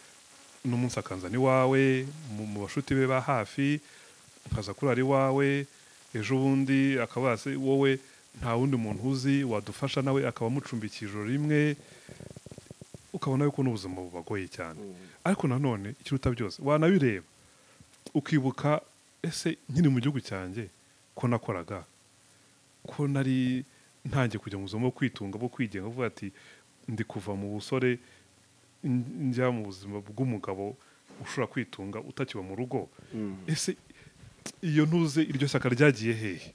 n'umunsi akanzana iwawe mu bashuti be ba hafi, nkaza kurara iwawe, ejo bundi akaba se wowe nta wundi muntu uzi wadufasha, nawe akaba amucumbikiye ijoro rimwe, ukabona yuko n'ubuzima bubagoye cyane. Ariko nanone ikiruta byose wanabireba ukibuka, ese nkiri mu gihugu cyanjye ko nakoraga, ko nari ntangiye kujya mu buzima bwo kwitunga, bwo kwigenga, uvuga ati ndi kuva mu busore njya mu buzima bw'umugabo ushobora kwitunga utakiba mu rugo, ese iyo ntuze iryo shyaka ryagiye hehe?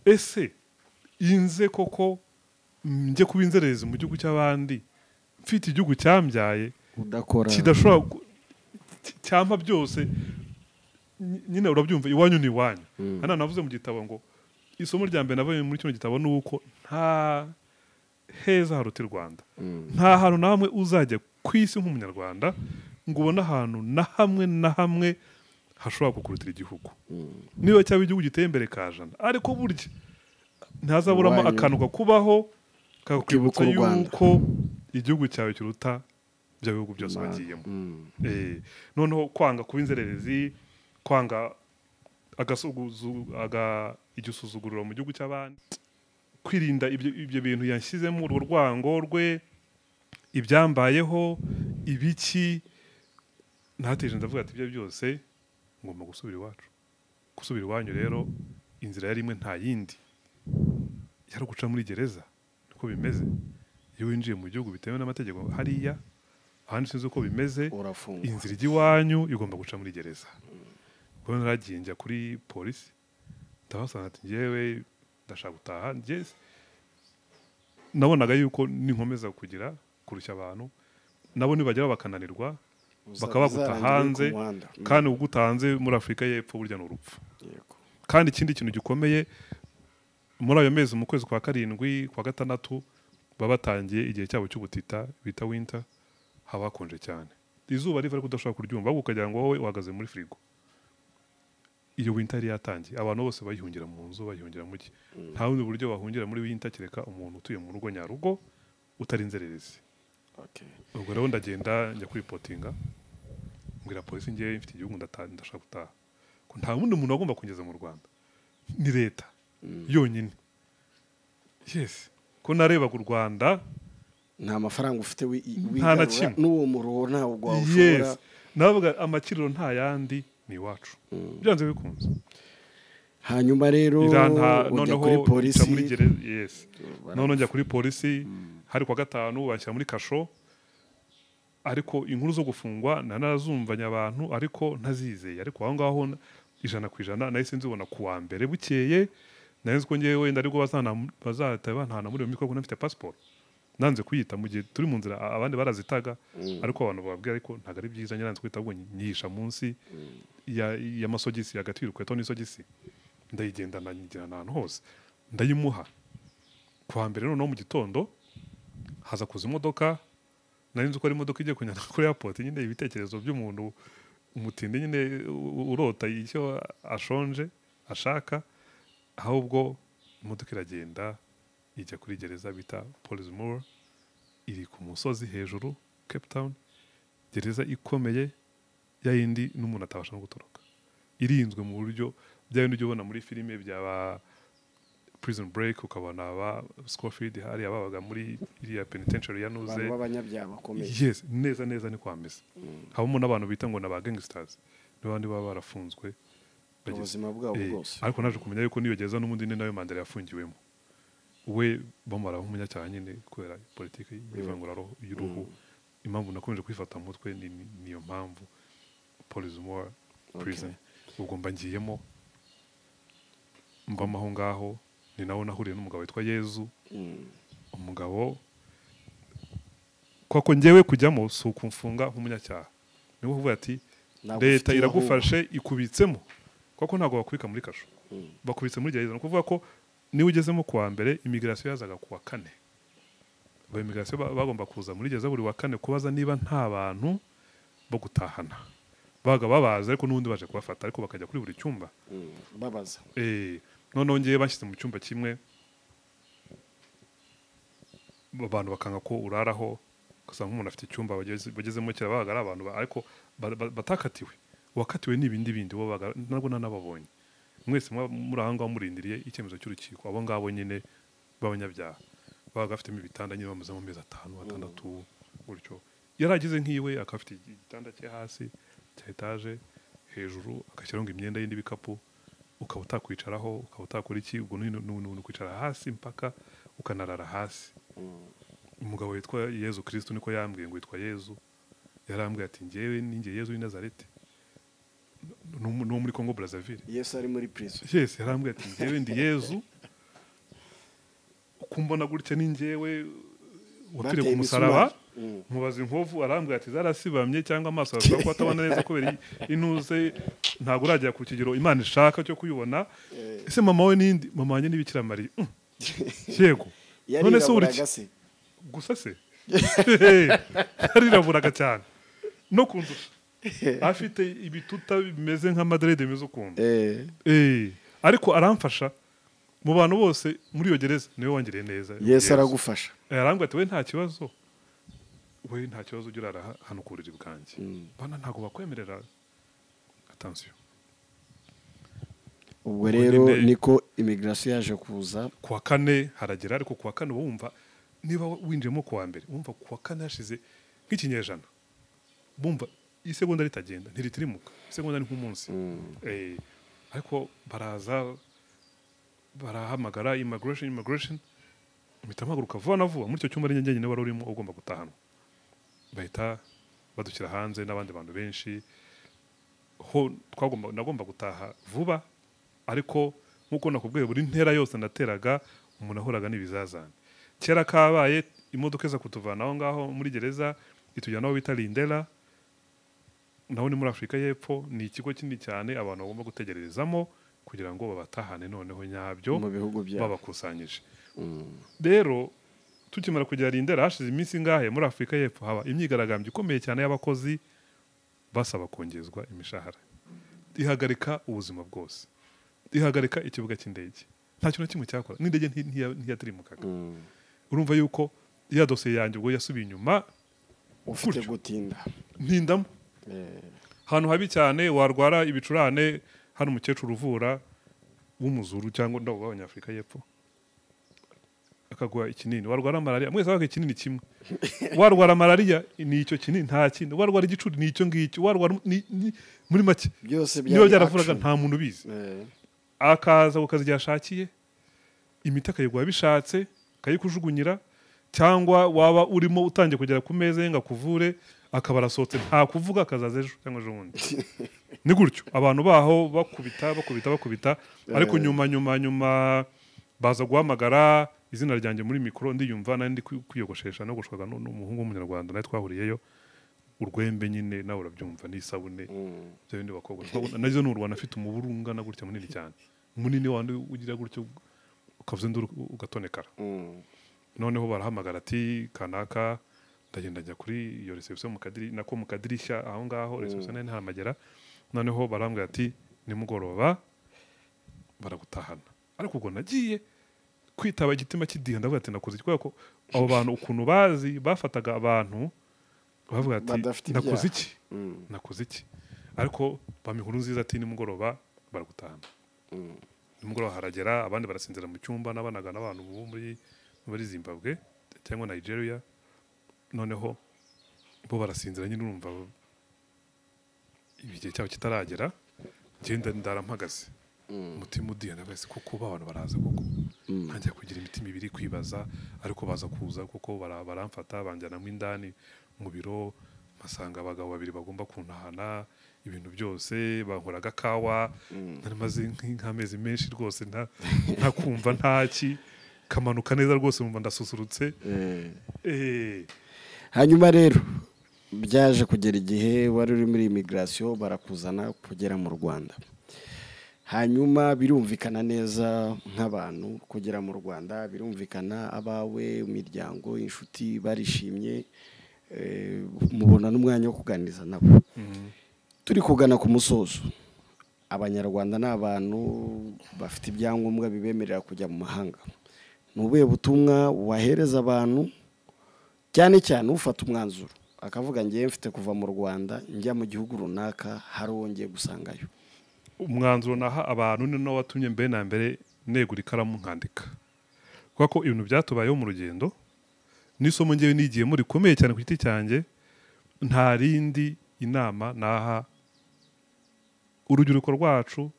Ese inze koko njye kuba inzererezi mu gihugu cy'abandi, mfite igihugu cyambyaye udakora kidashobora cyampa byose? Nyine urabyumva, iwanyu ni iwanyu. Hano navuze mu gitabo ngo isomo rya mbere navanye muri kino gitabo ni uko nta heza haruta i Rwanda. Nta hantu na hamwe uzajya ku isi nk'umunyarwanda ngo ubone ahantu na hamwe na hamwe hashobora kukurutira igihugu. Niba cyaba igihugu giteye imbere kajana, ariko burya ntazaburamo Iwanyu. akantu kakubaho kakwibutsa Ukibuka u Rwanda. yuko igihugu cyawe kiruta bya bihugu byose wagiyemo. Noneho kwanga kuba inzererezi, kwanga igisuzuguriro mu gihugu cy'abandi, kwirinda ibyo bintu yanshyizemo, urwo rwango rwe, ibyambayeho ibiki, nateje ndavuga ati ibyo byose ngomba gusubira iwacu. Gusubira iwanyu rero inzira yari imwe nta yindi, yari guca muri gereza. Niko bimeze iyo winjiye mu gihugu bitemewe n'amategeko, hariya ahandi sinzi uko bimeze, urafungwa. Inzira ijya iwanyu igomba guca muri gereza. Ubwo naragiye njya kuri polisi, ndabasanga ati njyewe ndashaka gutaha. Njye nabonaga yuko ninkomeza kugira kurushya abantu, nabo nibagera bakananirwa bakaba baguta Uzarangira uri ku hanze. muhanda. Kandi uguta hanze muri Afurika y'Epfo burya ni urupfu. Kandi ikindi kintu gikomeye, muri ayo mezi, mu kwezi kwa karindwi, kwa gatandatu, baba batangiye igihe cyabo cy'ubutita bita winter, haba hakonje cyane, izuba riva ariko udashobora kuryumva, ahubwo ukagira ngo wowe uhagaze muri firigo. Iyo winter yari yatangiye, abantu bose bayihungira mu nzu, bayihungira mu ki, nta bundi buryo bahungira muri winter kereka umuntu utuye mu rugo nyarugo utari inzererezi. Ubwo rero ndagenda njya kuripotinga, mbwira polisi ngewe mfite igihugu, ndashaka gutaha, ko nta wundi muntu wagomba kungeza mu Rwanda, ni leta yonyine. Yes, ko narebaga u Rwanda. Nta mafaranga ufite Nta na wigarura, kimwe. n'uwo muruho ntabwo wawushobora. Yes, navuga amakiriro nta yandi ni iwacu, byanze bikunze. Hanyuma rero ujya kuri polisi. Yes. Noneho njya kuri polisi hari kwa gatanu banshyira muri kasho, ariko inkuru zo gufungwa narazumvanye abantu ariko ntazizeye, ariko aho ngaho 100% nahise nzibona kuwa mbere bukeye. Nari nzi ko ngewe wenda ariko bazahita bantana muri iyo mikoro kuko ntafite passport, nanze kuyita mu gihe turi mu nzira, abandi barazitaga ariko abantu bababwira ariko ntabwo ari byiza, nyanze kwita ahubwo nyihisha munsi y'amasogisi hagati y'urukweto n'isogisi, ndayigendana nyijyana ahantu hose ndayimuha. Kuwa mbere noneho mu gitondo haza kuza imodoka, nari nzi ko ari imodoka igiye kunjyana kuri airport nyine, ibitekerezo by'umuntu umutindi nyine urota icyo ashonje ashaka, ahubwo imodoka iragenda ijya kuri gereza bita Pollsmoor, iri ku musozi hejuru Cape Town, gereza ikomeye ya yindi n'umuntu atabasha no gutoroka, irinzwe mu buryo bya bindi ujya ubona muri filime byaba Prison Break, ukabona aba Scofield hari ababaga muri iriya penitentiary ya Nuze, abantu b'abanyabyaha bakomeye. Yes, neza neza ni kwameze. Habamo n'abantu bita ngo n'aba gangsters, n'abandi baba barafunzwe ubuzima bwabo bwose. Ariko naje kumenya yuko niyo gereza n'ubundi ni nayo Mandela yafungiwemo, we bamara nk'umunyacyaha nyine kubera politiki y'ivangura y'uruhu. Impamvu nakomeje kwifata mu mutwe niyo mpamvu Pollsmoor Prison. Ubwo mba ngiyemo mbamo aho ngaho, ni nawo nahuriye n'umugabo witwa Yezu. Umugabo kwako ngewe kujyamo si ukumfunga nk'umunyacyaha, ni kuvuga ati leta iragufashe ikubitsemo, kuko ntabwo bakubika muri kasho, bakubitse muri gereza. Ni ukuvuga ko niba ugezemo kuwa mbere immigration yazaga kuwa kane, ba immigration bagomba kuza muri gereza buri wa kane kubaza niba nta bantu bo gutahana, baga babaza ariko n'ubundi baje kubafata, ariko bakajya kuri buri cyumba babaza. Noneho ngewe bashyize mu cyumba kimwe, abantu bakanga ko uraraho, ugasanga nk'umuntu afite icyumba bagezemo kera babaga ari abantu ariko batakatiwe, uwakatiwe ni ibindi bindi bo nabwo nanababonye. Mwese muri aho ngaho murindiriye icyemezo cy'urukiko, abo ngabo nyine b'abanyabyaha babaga bafitemo ibitanda nyine bamazemo amezi 5 6 gutyo. Yaragize nk'iwe akaba afite igitanda cye hasi cya etaje, hejuru agashyiraho imyenda y'indi bikapu, ukaba utakwicaraho, ukaba utakora iki, ubwo ni kwicara hasi mpaka ukanarara hasi. Umugabo witwa Yezu Kristo niko yambwiye ngo witwa Yezu, yarambwiye ati ngewe ninjye Yezu w'i Nazareti, no muri Congo Brazzaville. Yesu ari muri prison. Yes, yarambwiye ati ngewe ndi Yezu, kumbona gutya ni ngewe wapfiriye ku musaraba. Mubaza inkovu, arambwira ati zarasibamye cyangwa amaso ashobora kuba atabona neza kubera intuze, ntabwo uragera ku kigero Imana ishaka cyo kuyibona. Ese mama we nindi? Mama wanjye ni Bikira Mariya. Yego. None se uri gusa se? Yariraburaga cyane no kundusha, afite ibituta bimeze nka Madrid bimeze ukuntu. Ariko aramfasha mu bantu bose muri iyo gereza niwe wangiriye neza. Yesu aragufasha. Arambwira ati we nta kibazo, we nta kibazo ujya urara hano ku buriri bwanjye, bana ntabwo bakwemerera. Attention. Ubwo rero niko immigration yaje kuza kuwa kane haragera, ariko kuwa kane wumva niba winjiyemo kuwa mbere wumva kuwa kane hashize nk'ikinyejana, bumva isegonda ritagenda ntiritirimuka, isegonda ni nk'umunsi. Ariko baraza barahamagara immigration, mpita mpaguruka vuba na vuba muri icyo cyumba ari njyenyine wari urimo ugomba gutahanwa, bahita badushyira hanze n'abandi bantu benshi. Ho twagomba nagomba gutaha vuba, ariko nkuko nakubwiye buri ntera yose nateraga umuntu ahoraga n'ibizazane. Kera kabaye imodoka iza kutuvana aho ngaho muri gereza itujyana aho bita Lindela, naho ni muri Afurika y'Epfo, ni ikigo kinini cyane abantu bagomba gutegererezamo kugira ngo babatahane noneho nyabyo mu bihugu byabo babakusanyije. Rero tukimara kugera Lindela hashize iminsi ingahe muri Afurika y'Epfo haba imyigaragambyo ikomeye cyane y'abakozi basaba kongezwa imishahara, ihagarika ubuzima bwose, ihagarika ikibuga cy'indege, nta kintu na kimwe cyakora, n'indege ntiyatirimukaga. Urumva yuko ya dosiye yanjye ubwo yasubiye inyuma, ufite gutinda ntindamo. Ahantu habi cyane warwara ibicurane, hano umukecuru uvura w'umuzuru cyangwa ndabo b'Abanyafurika y'Epfo akaguha ikinini, warwara malaria mwese baka ikinini kimwe, warwara malaria ni icyo kinini nta kindi, warwara igicuri ni icyo ngicyo, warwara muri make byose niba byaravuraga nta muntu ubizi. Akaza ku kazi igihe ashakiye, imiti akayiguha bishatse, akayikujugunyira, cyangwa waba urimo utangiye kugera ku meza ye ngo akuvure, akaba arasohotse nta kuvuga, akazaza ejo cyangwa ejo bundi. Ni gutyo abantu baho bakubita bakubita bakubita, ariko nyuma baza guhamagara izina ryanjye muri mikoro, ndiyumva nari ndi kwiyogoshesha, nogoshwaga n'umuhungu w'umunyarwanda nawe twahuriyeyo, urwembe nyine nawe urabyumva n'isabune bya bindi bakobwa nazo ni urwana, afite umuburu ungana gutya munini cyane, munini wandi ugira gutyo ukavuza induru ugatonekara. Noneho barahamagara ati kanaka, ndagenda njya kuri iyo reception mu kadiri, nako mu kadirishya aho ngaho reception nari ntaramagera. Noneho barambwira ati nimugoroba baragutahana. Ariko ubwo nagiye kwitaba igitima kidiha, ndavuga ati nakoze iki? Kubera ko abo bantu ukuntu bazi bafataga abantu bavuga ati Badafite ibyaha. Nakoze iki? Nakoze iki? Ariko bampa inkuru nziza ati nimugoroba baragutahana. Nimugoroba haragera, abandi barasinzira mu cyumba, nabanaga n'abantu bo muri Zimbabwe cyangwa Nigeria, noneho bo barasinzira nyine, urumva igihe cyabo kitaragera, ngenda ndarampagaze umutima udiha, ndavuga ese koko ba bantu baraza koko? Ntangiye kugira imitima ibiri, kwibaza, ariko baza kuza kuko baramfata banjyanamo indani mu biro, mpasanga abagabo babiri bagomba kuntahana ibintu byose, bankora agakawa nari maze nk'amezi menshi rwose ntakumva ntaki, kamanuka neza rwose, numva ndasusurutse. Hanyuma rero byaje kugera igihe wari uri muri immigration barakuzana kugera mu Rwanda. Hanyuma birumvikana neza nk'abantu kugera mu Rwanda, birumvikana abawe, imiryango, inshuti barishimye, mubona n'umwanya wo kuganiriza nabo. Turi kugana ku musozo, Abanyarwanda ni abantu bafite ibyangombwa bibemerera kujya mu mahanga. Ni ubuhe butumwa wahereza abantu, cyane cyane ufata umwanzuro akavuga ngiye mfite kuva mu Rwanda njya mu gihugu runaka, hari uwo ngiye gusangayo? Umwanzuro naha abantu ni no watumye mbere na mbere negura ikaramu nkandika, kubera ko ibintu byatubayeho mu rugendo n'isomo ngewe nigiyemo rikomeye cyane ku giti cyanjye. Nta rindi inama naha urubyiruko rwacu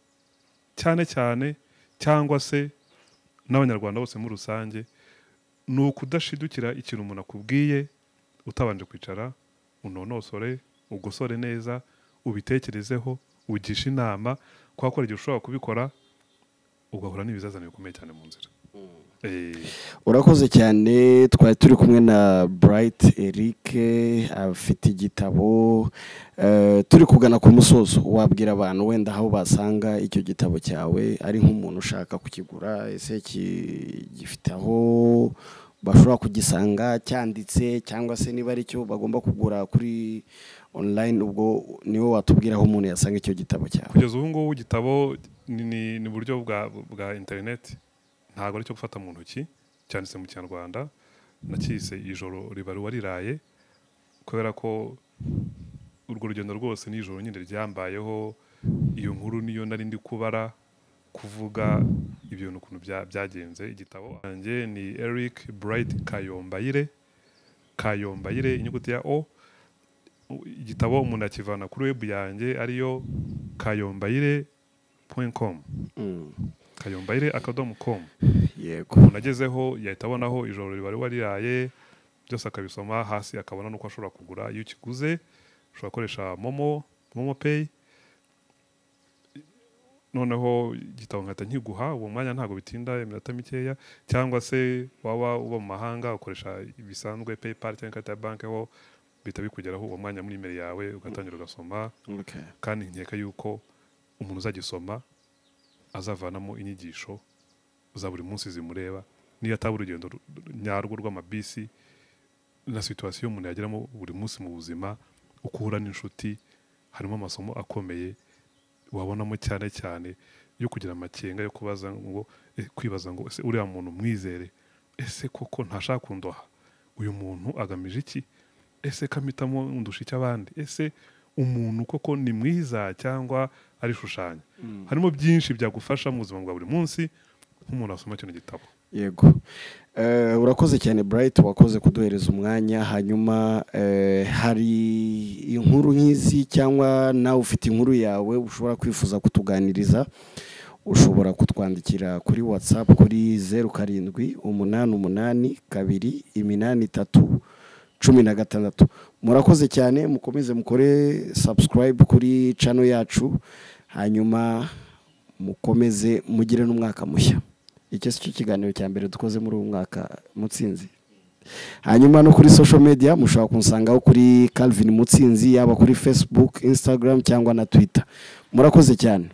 cyane cyane, cyangwa se n'Abanyarwanda bose muri rusange, ni ukudashidukira ikintu umuntu akubwiye utabanje kwicara unonosore, ugosore neza, ubitekerezeho, ugishe inama, kubera ko hari igihe ushobora kubikora ugahura n'ibizazane bikomeye cyane mu nzira. Urakoze cyane. Twari turi kumwe na Bright Eric, afite igitabo. Turi kugana ku musozo, wabwira abantu wenda aho basanga icyo gitabo cyawe, ari nk'umuntu ushaka kukigura, ese gifite aho bashobora kugisanga cyanditse, cyangwa se niba ari cyo bagomba kugura kuri online, ubwo niwe watubwira aho umuntu yasanga icyo gitabo cyawe? Kugeza ubu ngubu igitabo ni uburyo bwa internet, ntabwo ari cyo gufata mu ntoki, cyanditse mu Kinyarwanda, nakise Ijoro Ribaruwa Riraye, kubera ko urwo rugendo rwose nijoro nyine ryambayeho, iyo nkuru niyo nari ndi kubara, kuvuga ibintu ukuntu byagenze. Igitabo wanjye ni Eric Bright Kayombayire, Kayombayire inyuguti ya O. Igitabo umuntu akivana kuri web yanjye ariyo kayombayire.com, kayombayire.com. Umuntu agezeho yahita abonaho Ijoro Ribaruwa Riraye byose, akabisoma hasi, akabona n'uko ashobora kugura. Iyo ukiguze ushobora gukoresha momo pay, noneho igitabo nkahita nkiguha uwo mwanya, ntabwo bitinda, iminota mikeya, cyangwa se waba uba mu mahanga ukoresha bisanzwe PayPal cyangwa ikarita ya banki, ho bihita bikugeraho uwo mwanya muri email yawe, ugatangira ugasoma. Kandi nkeka yuko umuntu uzagisoma azavanamo inyigisho za buri munsi zimureba, niyo ataba urugendo nyarwo rw'amabisi na situation umuntu yageramo buri munsi mu buzima, ukuhura n'inshuti, harimo amasomo akomeye wabonamo, cyane cyane yo kugira amakenga, yo kubaza ngo kwibaza ngo ese uriya muntu mwizere? Ese koko ntashaka kundoha? Uyu muntu agamije iki? Ese kamitamo ndusha icyo abandi? Ese umuntu koko ni mwiza cyangwa arishushanya? Harimo byinshi byagufasha mu buzima bwa buri munsi nk'umuntu wasoma kino gitabo. Yego. Urakoze cyane Bright, wakoze kuduhereza umwanya. Hanyuma hari inkuru nk'izi, cyangwa nawe ufite inkuru yawe ushobora kwifuza kutuganiriza, Ushobora kutwandikira kuri WhatsApp kuri 0788 2 83 16. Murakoze cyane, mukomeze mukore subscribe kuri channel yacu, hanyuma mukomeze mugire n'umwaka mushya. Icyo si cyo kiganiro cya mbere dukoze muri uyu mwaka, Mutsinzi. Hanyuma no kuri social media mushobora kunsangaho kuri Calvin Mutsinzi, yaba kuri Facebook, Instagram cyangwa na Twitter. Murakoze cyane.